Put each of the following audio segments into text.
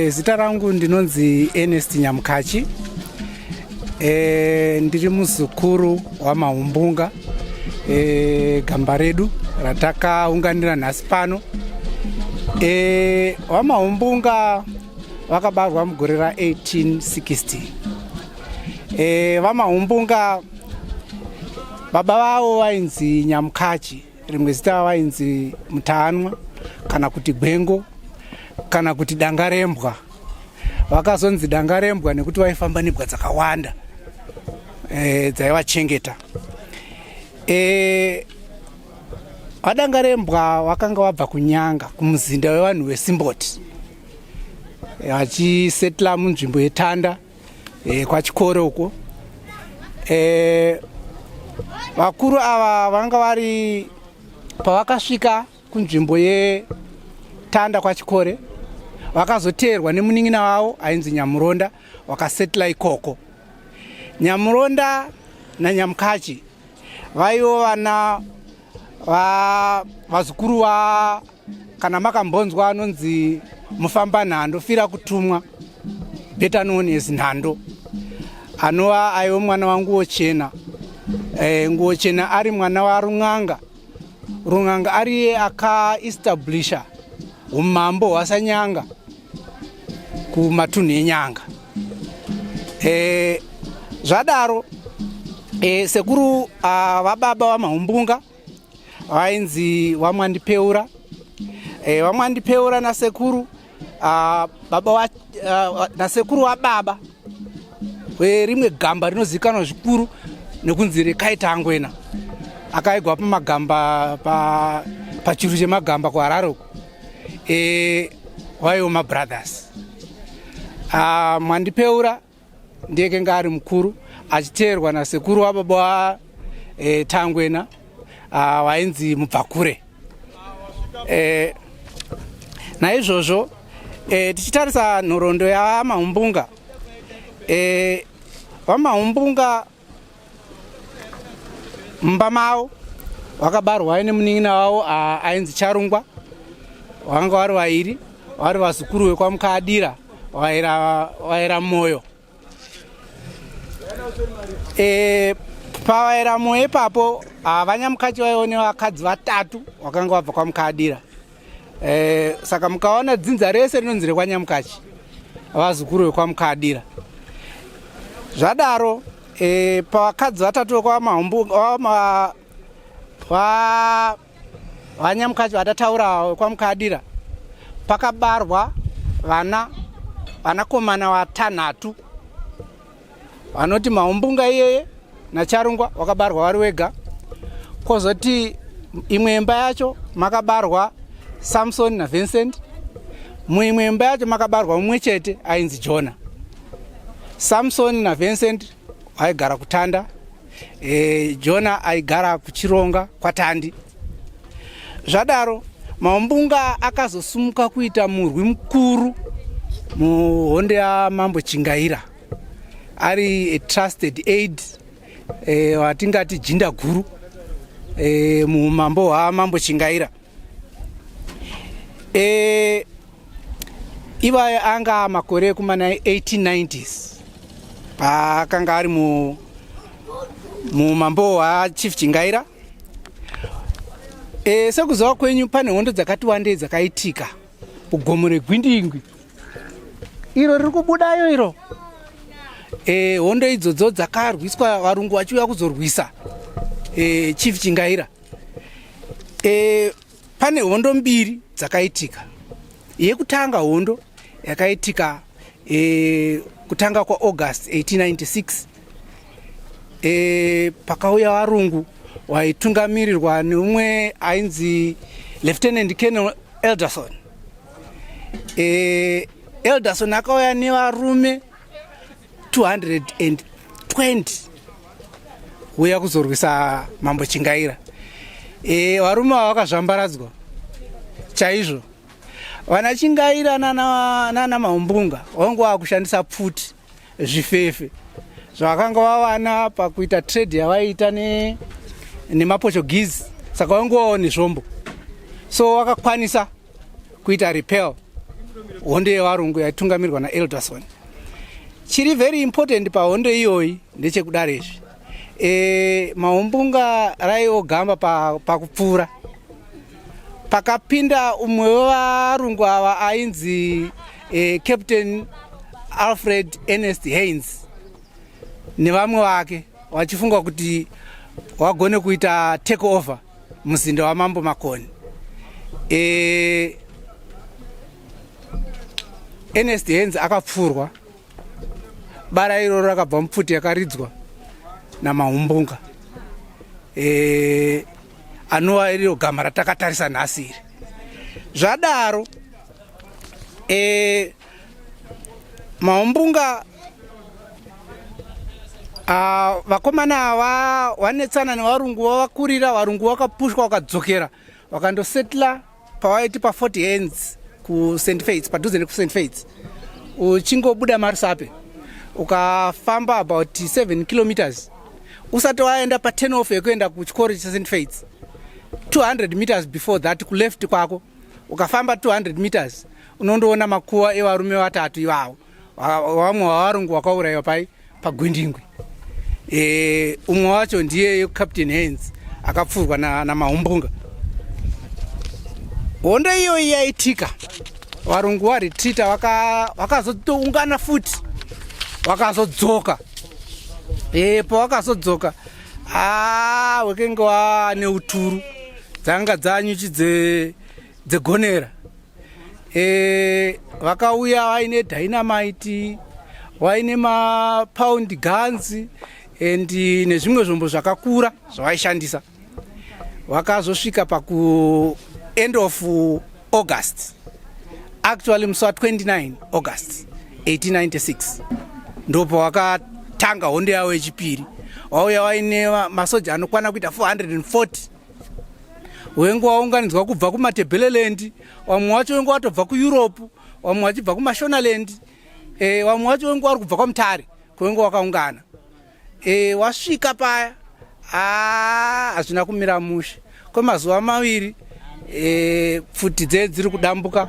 Zita rangu ndinonzi Ernest Nyamukachi. Ndiri muzukuru waMahumbunga, gamba redu ratakaunganira nhasi pano. VaMahumbunga vakabarwa mugore ra1860. VaMahumbunga baba vavo vainzi Nyamukachi, rimwe zita vainzi Mutanwa kana kuti Gwengo kana kuti Dangarembwa. Vakazonzi Dangarembwa nekuti vaifamba nebwa dzakawanda dzaivachengeta. VaDangarembwa vakanga vabva kuNyanga, kumuzinda wevanhu veSimboti, vachisetla munzvimbo yeTanda, kwaChikoro uko. Vakuru ava vanga vari pavakasvika kunzvimbo yeTanda kwaChikore, vakazoteerwa nemunin'ina wavo ainzi Nyamuronda, wakasetla ikoko. Nyamuronda naNyamukachi vaivo vana vazukuru va kana makambonzwa anonzi Mufamba Nhando Fira Kutumwa, better known as Nhando, anova aive mwana waNguwo Chena. Nguwo Chena ari mwana waRun'anga, Run'anga ariye akaestablisha umambo hwaSanyanga kumatunhu eNyanga. Zvadaro, sekuru vababa vaMahumbunga vainzi vaMwandipeura. VaMwandipeura nasekuru baba wa, nasekuru wababa werimwe gamba rinozivikanwa zvikuru nekunzi reKaitangwena, akaigwa pamagamba pachuru chemagamba kuHarare uko, vaiwo mabrothers. Mwandipeura ndiye kenga ari mukuru, achiteerwa nasekuru wababa wa Tangwena, wainzi Mubvakure. Naizvozvo, tichitarisa nhoroondo yaMahumbunga, vaMahumbunga mumba mavo vakabarwa nemunin'ina wavo ainzi Charungwa. Vanga vari vairi, vari vazukuru vekwaMukadira, vaira Moyo. Pavaira Moyo ipapo, vaNyamukachi vaivo nevakadzi vatatu vakanga vabva kwaMukadira. Saka mukaona dzinza rese rinonzi rekwaNyamukachi, vazukuru vekwaMukadira. Zvadaro, pavakadzi vatatu vekwamahumbu vaNyamukachi vatataura vekwaMukadira, pakabarwa vana vanakomana vatanhatu, vanoti Mahumbunga iyeye naCharungwa wakabarwa vari wega, kwozoti imwe imba yacho makabarwa Samson naVincent, muimwe imba yacho makabarwa mumwe chete ainzi Jona. Samson naVincent vaigara kuTanda, Jona aigara kuChironga kwaTandi. Zvadaro, Mahumbunga akazosumuka kuita murwi mukuru muhondo yaMambo Chingaira, ari a trusted aid, watingati jinda guru muumambo hwaMambo Chingaira. Ivayo anga makore ekumana 1890s paakanga ari muumambo hwaChief Chingaira. Sekuziva kwenyu, pane hondo dzakati wandei dzakaitika kugomo reGwindingwi iro riri kubudayo iro. Hondo idzodzo dzakarwiswa varungu vachiuya kuzorwisa Chief Chingaira. Pane hondo mbiri dzakaitika. Yekutanga hondo yakaitika kutanga kwaAugust 1896, pakauya varungu waitungamirirwa neumwe ainzi Lieutenant Colonel Elderson. Elderson akauya nevarume 220 kuuya kuzorwisa Mambo Chingaira. Varume ava vakazvambaradzwa chaizvo. Vana Chingaira nana Mahumbunga vangu vakushandisa pfuti, zvifefe zvavakanga vawana pakuita trade yavaiita nemaPortuguese, saka vanguvawo nezvombo, so vakakwanisa kuita repel. Hondo yevarungu yaitungamirwa naElderson. Chiri very important pahondo iyoyi ndechekudaro izvi. E, Mahumbunga raiwo gamba pakupfuura pa pakapinda umwe wevarungu ava ainzi e, Captain Alfred Ernest Haynes nevamwe vake vachifunga kuti wagone kuita take over muzinda wamambo Makoni. E, Ernest Haynes akapfurwa bara iroro rakabva mupfuti yakaridzwa naMahumbunga e, anova iriro gama ratakatarisa nhasi iri. Zvadaro e, Mahumbunga vakomana ava vanetsana nevarungu vavakurira, varungu vakapushwa vakadzokera vakandosetla pawaiti pa 40 hands ku St Faiths, padhuze neku St Faiths, uchingobuda Marusape ukafamba about 7 kilometers usati waenda pa turn off yekuenda kuchikoro che St Faiths, 200 meters before that kuleft kwako, ukafamba 200 meters unondoona makuva evarume vatatu ivavo, vamwe vavarungu vakaurayiwa pai paGwindingwi. E, umwe wacho ndiye Captain Haynes akapfurwa naMahumbunga. Hondo iyoyi yaitika, varungu varetreata, vakazotoungana futi vakazodzoka. E, pavakazodzoka wekenge wane uturu dzanga dzanyuchi dzegonera. E, vakauya vaine dynamite, vaine mapound guns and nezvimwe zvombo zvakakura zvavaishandisa. Vakazosvika paku end of August, actually musi wa29 August 1896 ndopo vakatanga hondo yavo yechipiri. Vauya vaine masoja anokwana kuita 440 wenge waunganidzwa kubva kuMatebeleland, vamwe wacho wenge watobva kuEurope, vamwe vachibva kuMashonaland, vamwe wacho wenge vari kubva kwaMutare kwenge wakaungana. E, wasvika paya hazvina kumira mushe kwemazuva 2. E, pfuti dze dziri kudambuka,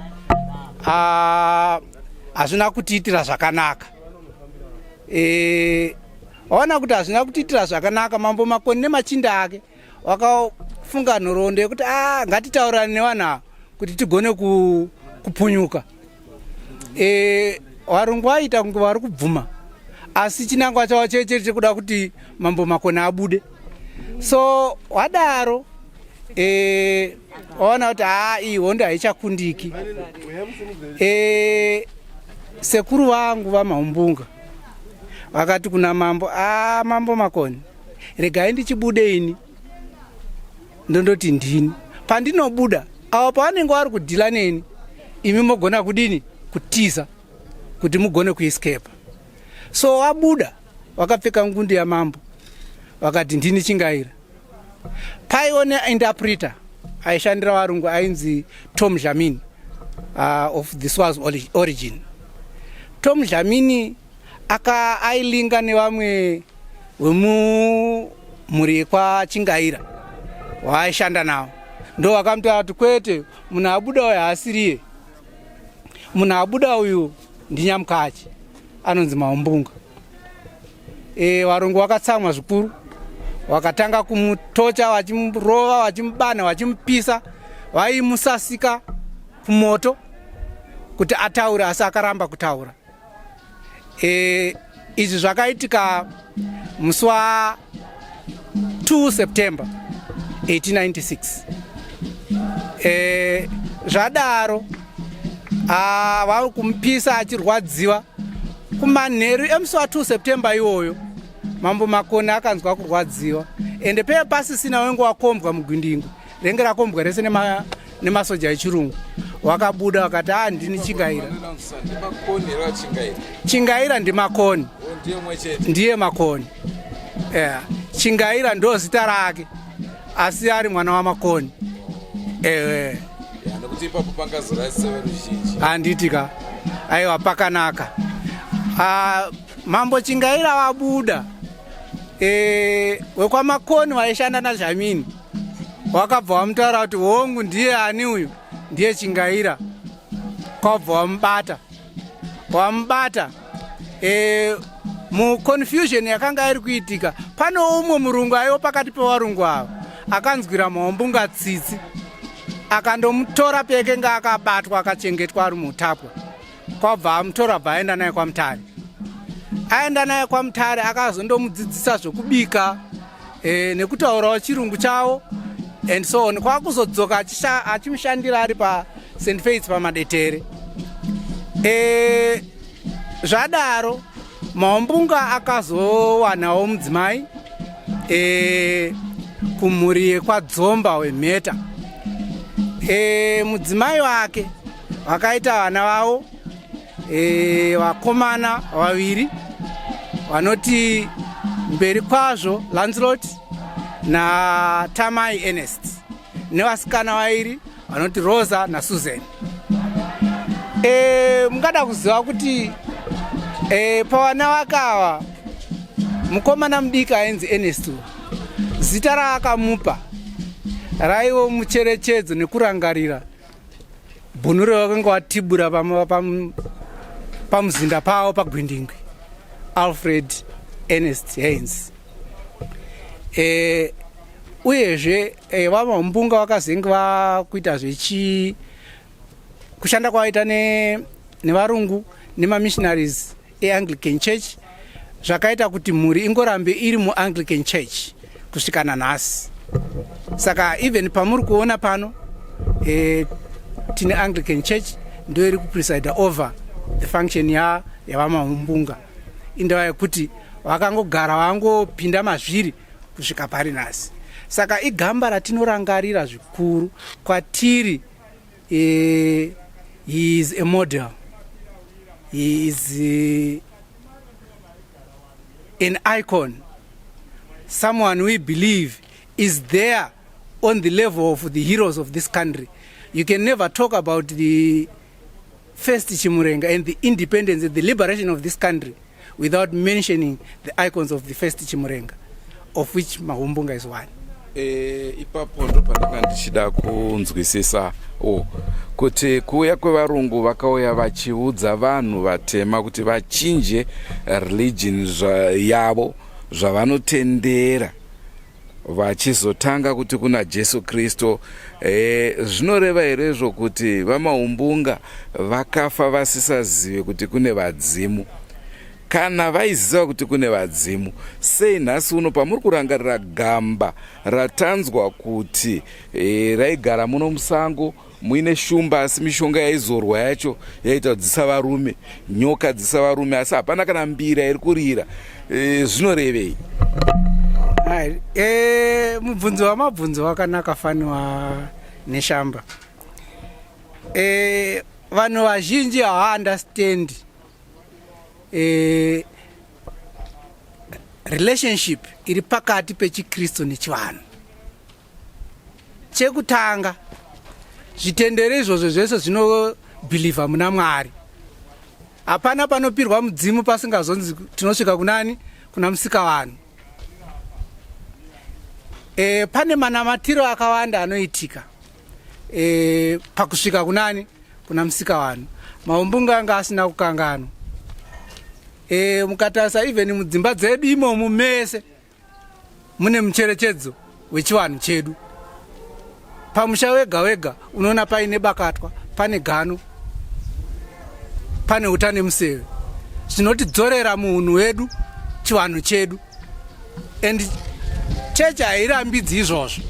hazvina kutiitira zvakanaka. E, waona kuti hazvina kutiitira zvakanaka. Mambo Makoni nemachinda ake wakafunga nhoroondo yekuti a ngatitaurirane nevanhu ava kuti tigone kupunyuka. E, varungu vaita kunge vari kubvuma, asi chinangwa chavo chechiri chekuda kuti Mambo Makoni abude. So wadaro e, waona kuti haa, iyi hondo haichakundiki. E, sekuru vangu vaMahumbunga vakati kuna mambo, a Mambo Makoni, regai ndichibude ini, ndondoti ndini. Pandinobuda avo pavanenge vari kudhila neni, imi mogona kudini kutiza kuti mugone kuescapa. So wabuda wakapfeka ngundu yamambo, vakati, "Ndini Chingaira." Paione interpreter aishandira varungu ainzi Tom Dlamini, of the Swazi origin. Tom Dlamini aka ailinga nevamwe vemumhuri yekwaChingaira waaishanda navo, ndo vakamutaura kuti, "Kwete, munhu abuda uyu haasiriye. Munhu abuda uyu ndinyamukachi anonzi Mahumbunga." E, varungu vakatsamwa zvikuru, vakatanga kumutocha, vachimurova, vachimubana, vachimupisa, vaimusasika kumoto kuti ataure, asi akaramba kutaura. E, izvi zvakaitika musi wa2 September 1896. E, zvadaro vari kumupisa achirwadziwa. Kumanheru emusi wa2 September iwoyo, Mambo Makoni akanzwa kurwadziwa, ende peye pasisina wenge wakombwa muGwindingwi, renge rakombwa rese nemasoja echirungu. Wakabuda wakati, "A, ndini Chingaira." Chingaira ndiMakoni, ndiye Makoni. Yeah. Chingaira ndo zita rake, asi ari mwana waMakoni, ewe. Nekuti ipapo pangazorasisa veruzhinji. Handiti ka? Aiwa, pakanaka. Mambo Chingaira wabuda, e, wekwaMakoni vaishanda naDlamini wakabva wamutaura kuti, "Hongu, ndiye ani uyu? Ndiye Chingaira." Kwabva wamubata, wamubata. Muconfusion yakanga iri kuitika, pane umwe murungu aiwo pakati pevarungu ava akanzwira Mahombunga tsitsi, akandomutora pekenge akabatwa, akachengetwa ari mutapwa. Kwabva amutora, bva aenda naye kwaMutare. Aenda naye kwaMutare, akazondomudzidzisa zvokubika nekutaurawo chirungu chavo and so on. Kwakuzodzoka achimushandira ari paSt Faiths paMadetere. Zvadaro Maombunga akazowanawo mudzimai kumhuri yekwaDzomba wemheta. Mudzimai wake vakaita vana vavo, vakomana vaviri vanoti mberi kwazvo Lancelot naTamai Ernest, nevasikana vairi vanoti Rosa naSusan. Mungada kuziva kuti pavana vakava mukomana mudiki ainzi Ernest, zita raakamupa raivo mucherechedzo nekurangarira bhunu revakanga vatibura pamuzinda pavo paGwindingwi, Alfred Ernest Haines. Uyezve vaMambunga vakazenge vakuita zvechi kushanda kwavaita nevarungu nemamissionaries eAnglican Church, zvakaita kuti mhuri ingorambe iri muAnglican Church kusvika nanhasi. Saka even pamuri kuona pano, tine Anglican Church ndo iri kupresida over the function yavaMahumbunga. Indava yekuti vakangogara vangopinda mazviri kusvika pari nhasi. Saka igamba ratinorangarira zvikuru kwatiri. He is a model, he is an icon, someone we believe is there on the level of the heroes of this country. You can never talk about the first Chimurenga and the independence and the liberation of this country without mentioning the icons of the first Chimurenga, of which Mahumbunga is one. Ipapo ndo pandanga ndichida kunzwisisa o kuti kuuya kwevarungu, vakauya vachiudza vanhu vatema kuti vachinje religion yavo, zvavanotendera, vachizotanga kuti kuna Jesu Kristu. Zvinoreva here izvo kuti vaMaumbunga vakafa vasisazive kuti kune vadzimu? Kana vaiziva kuti kune vadzimu, sei nhasi uno pamuri kurangarira gamba ratanzwa kuti raigara muno musango muine shumba, asi mishonga yaizorwa yacho yaita kuti dzisavarume nyoka, dzisavarume, asi hapana kana mbira iri kurira? Zvinorevei? Mubvunzo wamabvunzo wakanaka, faniwa neshamba. Vanhu vazhinji havaunderstand relationship iri pakati pechikristu nechivanhu. Chekutanga, zvitendero izvozvo zvese zvinobhilivha muna Mwari. Hapana panopirwa mudzimu pasingazonzi tinosvika kunani, kuna musika vanhu. Pane manamatiro akawanda anoitika pakusvika kunani, kuna musika vanhu. Maumbunga anga asina kukanganwa. Mukatarisa even mudzimba dzedu imomo mese mune mucherechedzo wechivanhu chedu. Pamusha wega wega unoona paine bakatwa, pane gano, pane uta nemuseve, zvinotidzorera muunhu wedu, chivanhu chedu. And chechi hairambidzi izvozvo.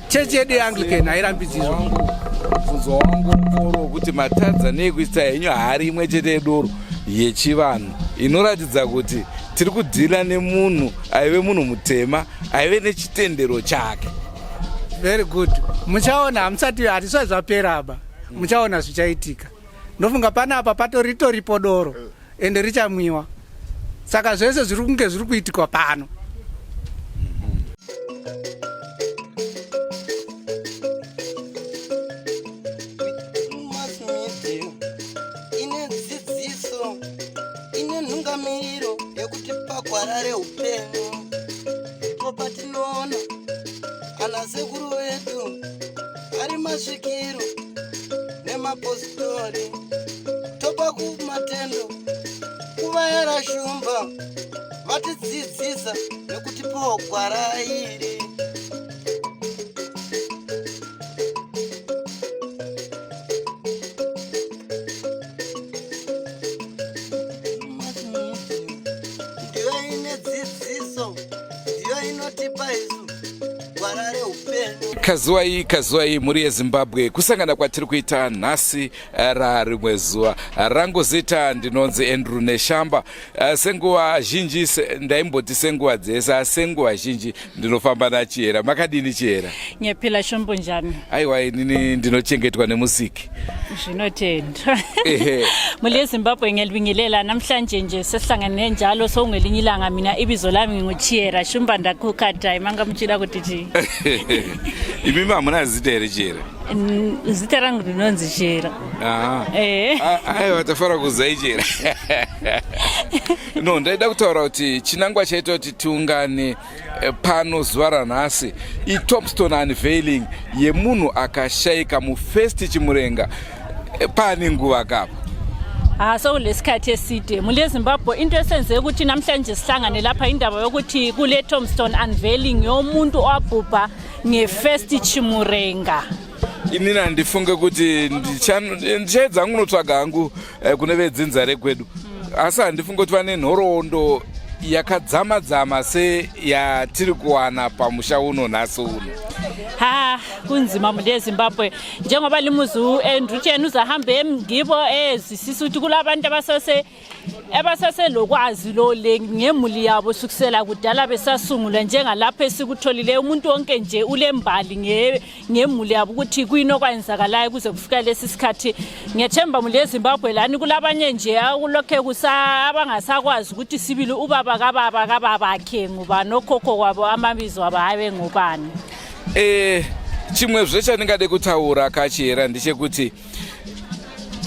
Chechi yedu yeAnglican hairambidzi izvozvo. Mubvunzo wangu mukuru wekuti matadza nei kuita henyu hari imwe chete yedoro yechivanhu inoratidza kuti tiri kudhila nemunhu aive munhu mutema aive nechitendero chake? Very good. Muchaona, hamusati, hatisati zvapera aba. Muchaona zvichaitika. Ndofunga panapa patoritoripo doro, ende richamwiwa. Saka zvese zviri kunge zviri kuitikwa pano. Mass media ine dzidziso, ine nhungamiriro yekuti pagwara reupenyu ipo patinoona ana sekuru vedu ari masvikiro. kumapositori topa kumatendo kuvayera shumba vatidzidzisa nekutipawo gwara iri. Ndiyo ine dzidziso, ndiyo inotipa isu gwara reupenyu. Kazuwai, kazuwai mhuri yeZimbabwe, kusangana kwatiri kuita nhasi eh, rarimwe zuva rangu. Zita ndinonzi Andrew Neshamba. Eh, senguva zhinji, ndaimboti senguva dzese, asi senguva zhinji ndinofamba naChihera. Makadini, Chihera? Ngiyaphila, Shumba, njani? Aiwa, inini ndinochengetwa nemusiki. Zvinotendwa. Mhuri yeZimbabwe, ngiyalibingelela namhlanje nje sesihlangane njalo sokungelinye ilanga. Mina ibizo lami nginguChihera. Shumba, ndakukadai manga muchida kuti chii? Imi hamuna zita here, Chihera? Zita rangu rinonzi Chihera. Aiwa, tafara kuzai, Chihera. No, ndaida kutaura kuti chinangwa chaita kuti tiungane pano zuva ranhasi itombstone unveiling yemunhu akashayika mufirst Chimurenga. Pane nguva kapa. Ah, sokulesikhathi eside, mhuri yeZimbabwe. Into esenze ukuthi namhlanje sihlangane lapha indaba yokuthi kule tombstone unveiling yomuntu owabhubha nge-first Chimurenga. Inini handifunge kuti ndichaedza hangu kunotsvaga hangu kune vedzinza rekwedu, asi handifunge kuti vane nhoroondo yakadzama dzama seyatiri kuwana pamusha uno nhasi uno. Ha, kunzima, mhuri yeZimbabwe. Njengoba limuzi u-Andrew yena uzahambe emngibo ezwisisa ukuthi kulabantu abasase abasaselokwazi lo le ngemuli yabo sukisela kudala besasungula, njengalapho esikutholileyo umuntu wonke nje ulembali ngemuli yabo ukuthi kuyini okwenzakalayo kuze kufika lesi sikhathi. Ngiyethemba, mhuri yeZimbabwe, lani kulabanye nje akulokhe abangasakwazi ukuthi sibili ubaba kababa kababakhe ngubani, okhokho kwabo amabizo abo abe ngubani. Chimwezve chandingade kutaura kaChihera ndechekuti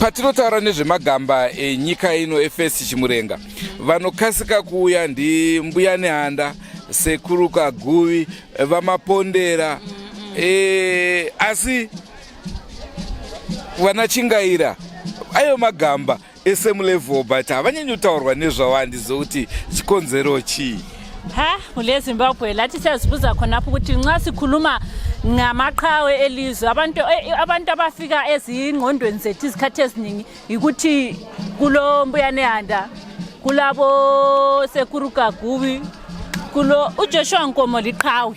patinotaura nezvemagamba enyika ino efirst Chimurenga, vanokasika kuuya ndimbuya Nehanda, Sekuru Kaguvi, VaMapondera, asi vana Chingaira ayo magamba esame level, but havanyanyi kutaurwa nezvavo. Handizokuti chikonzero chii. Ha, mhuri yeZimbabwe, lathi siyazibuza khonapho ukuthi nxa sikhuluma ngamaqhawe elizwe, abantu abafika ezingqondweni zethu izikhathi eziningi yikuthi kulo Mbuya Nehanda, kulabo Sekuru Kaguvi, kulo uJoshua Nkomo liqhawe.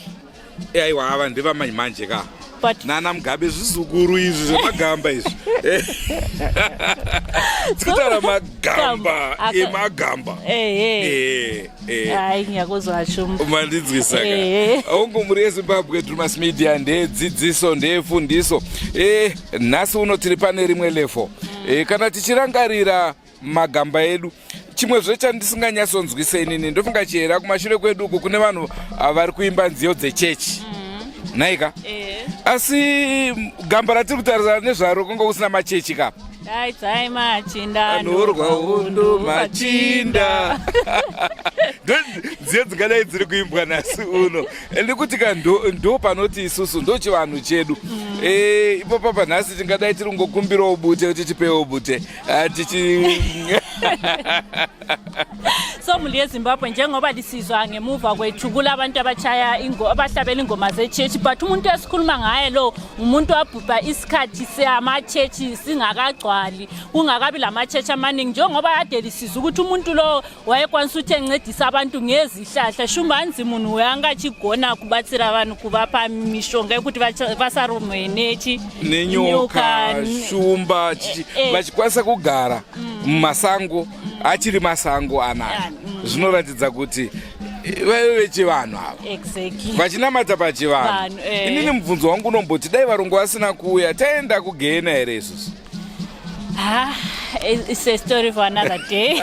Aiwa, ava ndevamanje manje ka. But nana Mugabe zvizukuru izvi zvemagamba izvi. Tikutaura magamba emagamba. Ehe. Hayi, ngiyakuzwa, Shumba. Mandinzwisa ka? Ongo, mhuri yeZimbabwe, Drumas Media ndeyedzidziso, ndeyefundiso. Nhasi uno tiri pane rimwe level. Kana tichirangarira magamba edu, chimwezve chandisinganyasonzwise inini, ndofunga Chihera, kumashure kwedu uku kune vanhu vari kuimba nziyo dzechechi, nhaika? Asi gamba ratiri kutarisa nezvaro kunge kusina machechi kapa. Daidzai machinda. Anorwa hondo machinda, ndo nziyo dzingadai dziri kuimbwa nhasi uno. Ndikuti ka ndo panoti isusu ndo chivanhu chedu. Ipopa panhasi tingadai tiri kungokumbirawo bute kuti tipewo bute. Ah, tichi So mhuri yeZimbabwe, njengoba lisizwa ngemuva kwethu kulabantu abachaya abahlabela ingoma zechechi, but umuntu esikhuluma ngaye lo umuntu wabhubha isikhathi samachechi singakagcwali, kungakabi lamachechi amaningi. Njengoba kade lisizwa ukuthi umuntu lo wayekwanisa ukuthi encedisa abantu ngezihlahla. Shumba, hanzi munhu wanga achigona kubatsira vanhu, kuvapa mishonga yekuti vasarumwe nechi nenyoka, shumba, vachikwanisa kugara mumasango achiri masango anaya. Zvinoratidza kuti vaive vechivanhu ava, vachinamata pachivanhu. Vanhu. Inini mubvunzo wangu unomboti dai varungu vasina kuuya, taenda kugehena here isusu? Ah, it's a story for another day.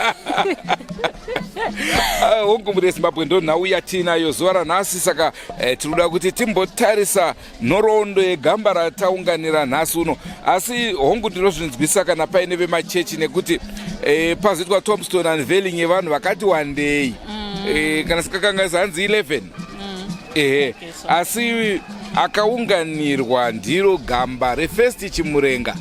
Ah, hongu, mhuri yeZimbabwe, ndo nhau yatiinayo zuva ranhasi. Saka tiri kuda kuti timbotarisa nhoroondo yegamba rataunganira nhasi uno. Asi hongu, ndinozvinzwisa kana paine vemachechi, nekuti pazoitwa tombstone unveiling yevanhu vakati wandei, kana sikakanganisa hanzi 11, ehe. Okay, so. Asi akaunganirwa ndiro gamba refirst Chimurenga.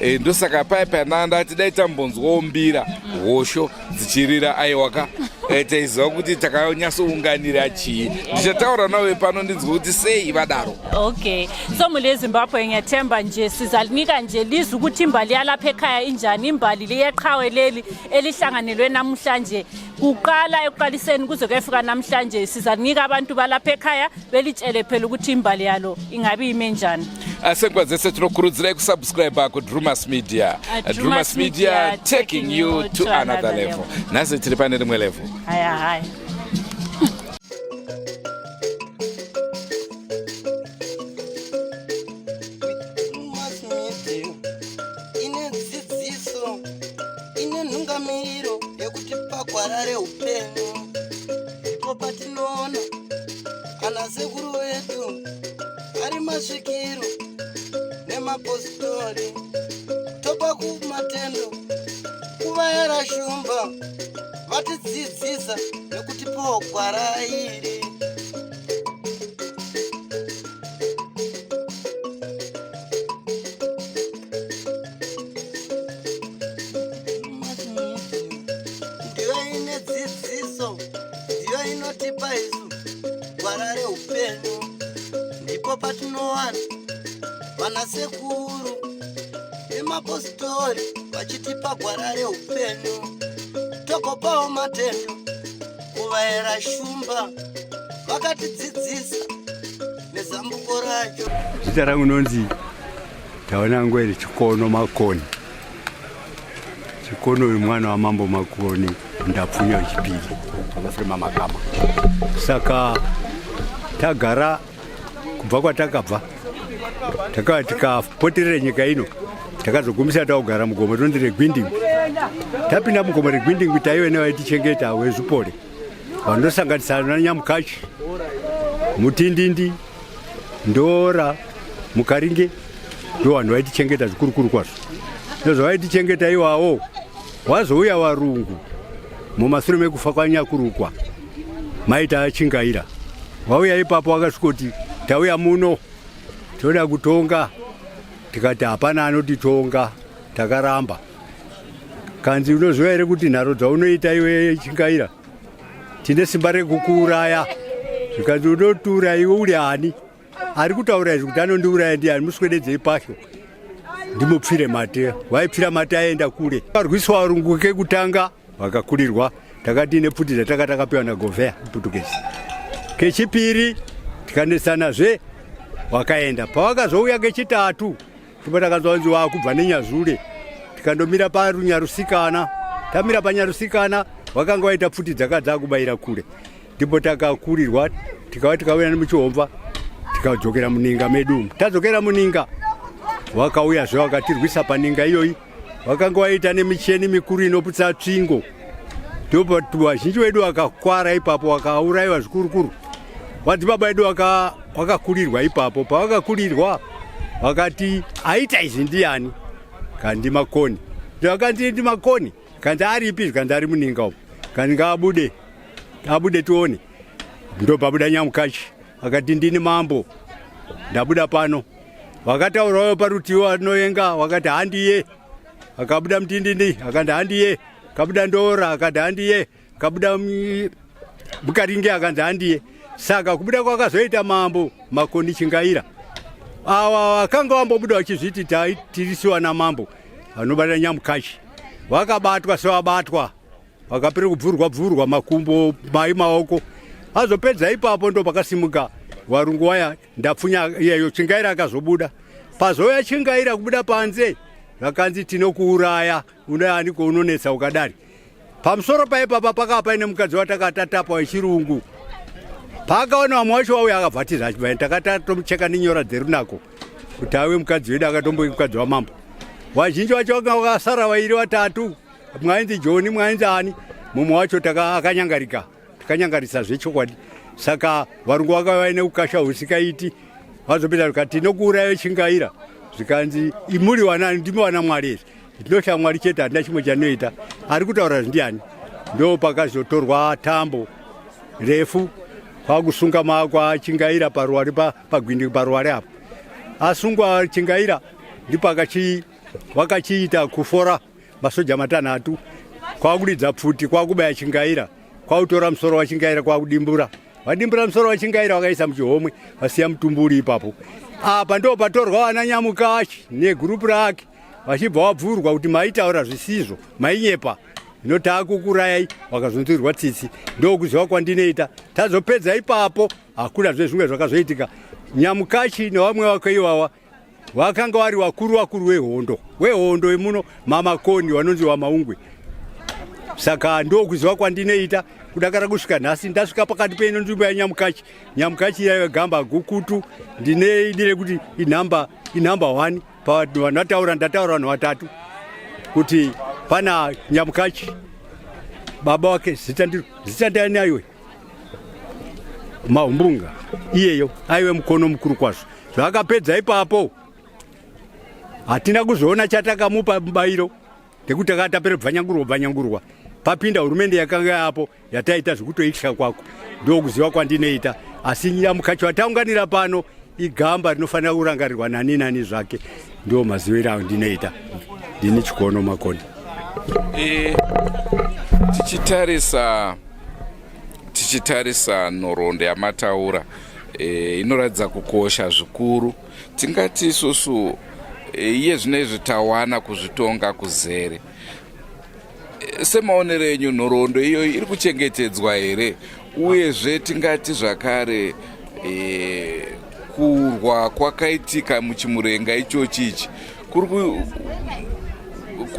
E, ndosaka paya paya ndandati dai tambonzwawo mbira hosho dzichirira aiwaka e, taiziva kuti takanyatsounganira chii. Ndichataura nawe pano ndinzwe kuti sei vadaro. Okay, so mhuri yeZimbabwe, ngiyathemba nje sizalinika nje lizwe ukuthi imbali yalapha ekhaya injani, imbali liyeqhawe leli elihlanganelwe namhlanje, kuqala ekuqaliseni kuze kuyefika namhlanje. Sizanika abantu balapha ekhaya belitshele phela ukuthi imbali yalo ingabe ime njani. Senguva dzese tinokurudzirai kusubscribe kuDrumas Media. Drumas Media, taking you to another level. Nhasi tiri pane rimwe level. Haya haya. Drumas Media ine dzidziso, ine nhungamiriro yekutipa gwara reupenyu. Ndipo patinoona ana sekuru vedu ari masvikiro nemapostori, topa kumatendo kuvayera shumba vatidzidzisa nekutipawo gwara iri. Ndiyo ine dzidziso, ndiyo inotipa isu gwara reupenyu. Ndipo patinowana vanasekuru nemapostori vachitipa gwara reupenyu, togopawo matendo kuvayera shumba vakatidzidzisa nezambuko racho. Zita rangu nonzi Taona Ngwere Chikono Makoni. Chikono uyu mwana waMambo Makoni Ndapfunya wechipiri vakafurema Makama. Saka tagara kubva kwatakabva, takava tikapoterera nyika ino, takazogumisa takugara mugomo rinonzi reGwindingwi. Tapinda mugomo reGwindingwi, taive nevaitichengeta wezvupore vanosanganisana naNyamukachi, Mutindindi, Ndora, Mukaringe, ndo vanhu vaitichengeta zvikurukuru kwazvo. Ndozvavaitichengeta iwawo. Wazouya varungu mumashure mekufa kwaNyakurukwa maita achingaira, wauya ipapo wakasvikoti tauya muno toda kutonga. Tikati hapana anotitonga, takaramba. Kanzi unoziva here kuti nharo dzaunoita iwe Chingaira, tine simba rekukuuraya. Zvikanzi unotiuraya iwe uri ani? Ari kutaura izvi kuti anondiuraya ndiani? Muswededzei pasho ndimupfire mate. Waipfira mate aenda kure. Varwiswa varungu kekutanga vakakurirwa, takati nepfuti dzataka takapiwa naGovhea Putukezi. Kechipiri tikanesanazve, wakaenda. Pawakazouya kechitatu ndipo takanzwa kunzi wakubva neNyazure, tikandomira paRunyarusikana. Tamira paNyarusikana, wakanga waita pfuti dzaka dzakubayira kure, ndipo takakurirwa, tikava tikauya nemuchihomva, tikadzokera muninga medu. Tadzokera muninga, wakauyazve wakatirwisa paninga iyoyi. Wakanga waita nemicheni mikuru inoputsa tsvingo, ndipo vazhinji vedu vakakwara ipapo, vakaurayiwa zvikurukuru. Madzibaba edu wakakurirwa ipapo. Pavakakurirwa vakati aita izvi ndiani? Kandi Makoni. Vakanzi ndiMakoni. Kanzi aripi? Zvikanzi ari muninga umu. Kanzi ngaabude, abude tione. Ndopabuda Nyamukachi akati ndini mambo, ndabuda pano. Vakataurawo parutivi anoyenga wakati handiye. Akabuda Mutindindi akati handiye. Akabuda Ndora akati handiye. Akabuda Mukaringe akanzi handiye. Saka kubuda kwakazoita Mambo Makoni Chingaira, awa vakanga vambobuda vachizviti tirisiwa namambo vanobata Nyamukachi, vakabatwa sevabatwa, vakapera kubvurwa bvurwa makumbo mai maoko. Azopedza ipapo ndo pakasimuka varungu waya Ndapfunya iyeyo Chingaira akazobuda. Pazouya Chingaira kubuda panze, vakanzi tinokuuraya, unoyaniko unonetsa ukadari. Pamusoro paipapa pakava paine mukadzi watakatatapa wechirungu. Paakaona vamwe wacho wauya akabvatiza achibva, takatatomucheka nenyora dzerunako kuti ave mukadzi wedu, akatombo mukadzi wamambo. Vazhinji vacho vakanga vakasara vairi vatatu, mwainzi Joni, mwainzi ani, mumwe wacho akanyangarika, tikanyangarisa zvechokwadi. Saka varungu vakava vaine ukasha husikaiti. Vazopinda vikati tinokuuraya Chingaira. Zvikanzi imuri wana ndimi wana Mwari here? Tinotya Mwari chete, hatina chimwe chanoita. Ari kutaura ndiani? Ndo pakazotorwa tambo refu kwakusunga maoko aChingaira paruware, pagwindi paruware apo. Asungwa Chingaira ndipo akachi Wakachiita kufora masoja matanhatu kwakuridza pfuti kwakubaya Chingaira kwakutora musoro waChingaira kwakudimbura. Vadimbura musoro waChingaira vakaisa muchihomwe vasiya mutumbu uri ipapo. Apa ndo patorwa vana Nyamukashi negurupu rake vachibva wabvurwa kuti maitaura zvisizvo, mainyepa, zvino taakukurayai. Vakazonzwirwa tsitsi, ndokuziva kwandinoita. Tazopedza ipapo hakuna zve zvimwe zvakazoitika. Nyamukashi nevamwe vake iwawa vakanga vari vakuru vakuru vehondo wehondo yemuno maMakoni vanonzi vaMaungwe. Saka ndokuziva kwandinoita kudakara kusvika nhasi ndasvika pakati peino nzvimbo yaNyamukachi. Nyamukachi yaive gamba gukutu, ndine idi rekuti inhamba inhamba 1 pavanhu vataura. Ndataura vanhu vatatu kuti pana Nyamukachi, baba wake zita ndiro zita ndiani? Aiwe Mahumbunga, iyeyo aiwe mukono mukuru kwazvo. Zvakapedza ipapo hatina kuzoona chatakamupa mubayiro nekuti takanga tapera bvanyangurwa bvanyangurwa papinda hurumende yakanga yapo yataita zvekutoitya kwako. Ndokuziva kwandinoita, asi Nyamukachi wataunganira pano igamba rinofanira kurangarirwa nani nani zvake. Ndo maziviro ayo ndinoita. Ndini Chikono Makoni. Tichitarisa nhoroondo yamataura inoratidza kukosha zvikuru. Tingati isusu iye zvino izvi tawana kuzvitonga kuzere, semaonero enyu nhoroondo iyoyo iri kuchengetedzwa here? Uyezve tingati zvakare kurwa kwakaitika muChimurenga ichochi ichi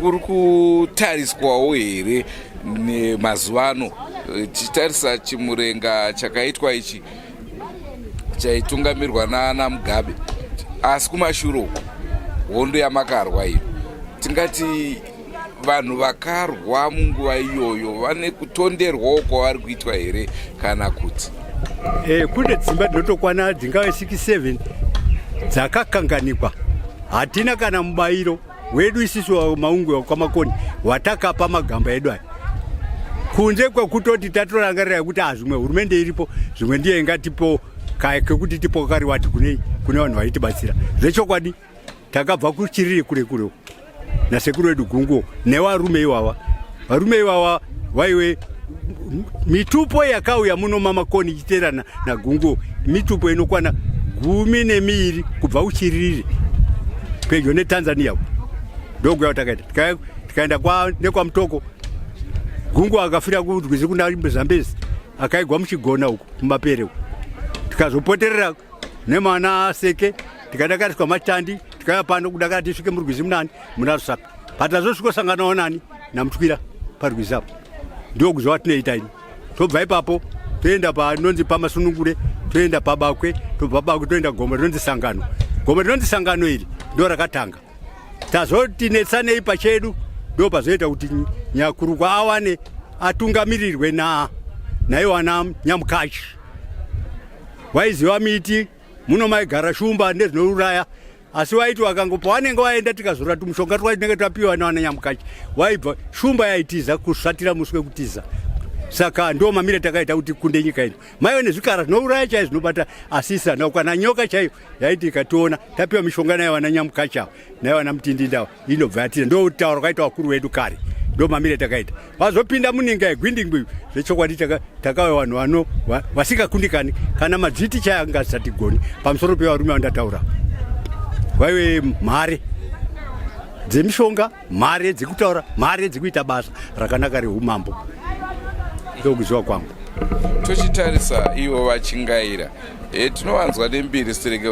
kuri kutariswawo here nemazuva ano, tichitarisa Chimurenga chakaitwa ichi chaitungamirwa naana Mugabe, asi kumashure uku hondo yamakarwa iyo, tingati vanhu vakarwa munguva iyoyo vane kutonderwawo kwavari kuitwa here kana kuti? Kune dzimba dzinotokwana dzingave 67 dzakakanganikwa. Hatina kana mubayiro wedu isisu Maungwe kwaMakoni watakapa magamba edu aya, kunze kwekutoti tatorangarira kuti zvimwe hurumende iripo, zvimwe ndiye ingatipo kekuti tipo kariwati kune vanhu vaitibatsira. Zvechokwadi takabva kuchiriri kure kure nasekuru wedu Gunguo nevarume iwawa. Varume iwawa vaiwe mitupo yakauya muno maMakoni ichiteerana naGunguo, mitupo inokwana 12 kubva kuChiriri pedyo neTanzania. Ndokuya takaita tikaenda nekwaMutoko. Gunguo akafira kurwizi kuna Zambezi, akaigwa muchigona uku kumapere uku. Tikazopoterera nemana Seke, tikadakariswa Matandi, tikauya pano kudakara tisvike murwizi munani muna Rusape. Patazosvikosanganawo nani naMutwira parwizi apo, ndokuziva tinoita ini. Tobva ipapo toenda panonzi paMasunungure, toenda paBakwe, tobva Bakwe toenda gomo rinonzi Sangano. Gomo rinonzi Sangano iri ndo rakatanga tazoti netsanei pachedu, ndo pazoita kuti Nyakurukwa awane atungamirirwe na naiwana Nyamukachi. Waiziva miti muno maigara shumba nezvinouraya, asi waiti wakangopa wanenge waenda tikazora tumushonga twatinenge tapiwa nawana Nyamukachi, waibva shumba yaitiza kusvatira musi wekutiza. Saka ndo mamire takaita kuti kunde nyika ino maive nezvikara zvinouraya chai zvinobata, asi isana kana nyoka chaiyo yaiti ikationa tapiwa mishonga nayo vana Nyamukachi ava nayo vana Mutindinda inobva yatiza. Ndo kutaura kwaita vakuru vedu kare, ndo mamire takaita. Vazopinda muninga yegwindingwi, zvechokwadi takauya vanhu vano vasingakundikani, kana madzviti chai anga asatigoni pamusoro pevarume vandataura. Vaive mhare dzemishonga, mhare dzekutaura, mhare dzekuita basa rakanaka reumambo. Ndokuziva kwangu. Tochitarisa ivo vaChingaira, tinovanzwa nembiri stereke.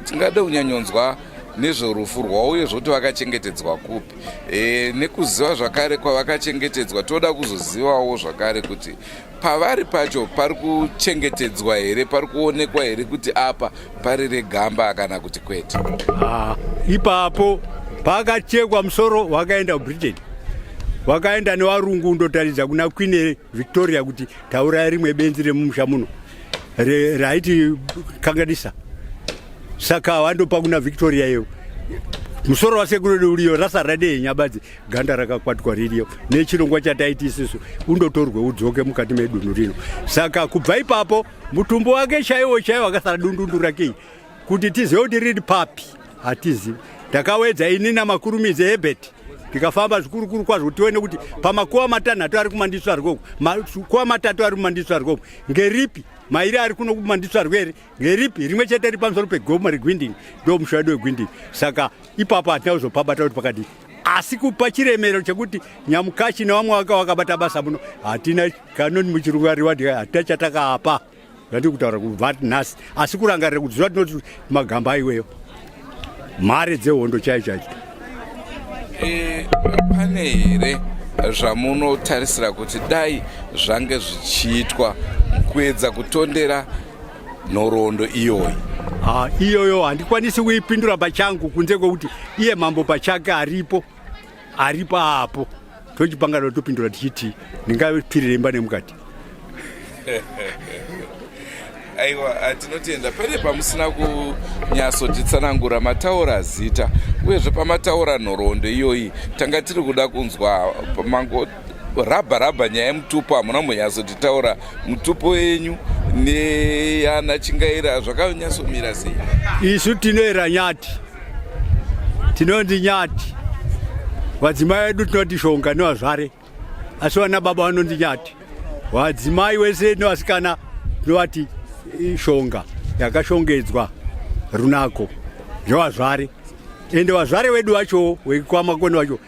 Tingade kunyanyonzwa nezverufu rwavo uye zvoti vakachengetedzwa kupi, nekuziva zvakare kwavakachengetedzwa. Toda kuzozivawo zvakare kuti pavari pacho pari kuchengetedzwa here, pari kuonekwa here kuti apa pari regamba kana kuti kwete? Ah, ipapo pakachekwa musoro wakaenda kuBritain, wakaenda nevarungu undotaridza kuna Queen Victoria kuti tauraya rimwe benzi remumusha muno raiti kanganisa. Saka wandopa kuna Victoria iyo musoro wasekuru uriyo, rasara dehenya badzi, ganda rakakwatwa ririyo nechirongwa chataiti isusu undotorwe udzoke mukati medunhu rino. Saka kubva ipapo mutumbu wake chaiwo chaiwo akasara dundundu rake, kuti tizive kuti riri papi hatizivi. Ndakawedza ini naMakurumidze Herbert tikafamba zvikurukuru kwazvo kuti tione kuti pamakuva matanhatu ari kuMandisvarwe uku, makuva matatu ari kuMandisvarwe uku ngeripi mairi ari kuno kuMandisvarwe here ngeripi rimwe chete riri pamusoro pegomo reGwindini, ndo musha wedu weGwindini. Saka ipapo hatina kuzopabata kuti pakadii, asi kupa chiremero chekuti Nyamukachi nevamwe vaka vakabata basa muno hatina kanoni muchirungu ariwadi hatina chatakapa zvandiri kutaura kubva nhasi, asi kurangarira kuti zuva tinoti magamba aiweyo mhare dzehondo chaicho chaicho. Pane here zvamunotarisira kuti dai zvange zvichiitwa kuedza kutondera nhoroondo iyoyi? Iyoyo handikwanisi kuipindura pachangu, kunze kwekuti iye mambo pachake aripo aripo apo tochipangana topindura tichiti ndingapfirire imba nemukati. Aiwa, tinotenda. Pane pamusina kunyatsotitsanangura, mataura zita uyezve pamataura nhoroondo iyoyi tanga tiri kuda kunzwa mango rabha rabha nyaya yemutupo, hamuna kumbonyatsotitaura mutupo yenyu neyana Chingaira zvakanyatsomira sei? Isu tinoera Nyati, tinonzi Nyati. Vadzimai vedu tinoti Shonga nevazvare, asi vana baba vanonzi Nyati. Vadzimai wese nevasikana tinovati Shonga yakashongedzwa runako zvevazvare. Ende vazvare vedu vacho wekwaMakoni vacho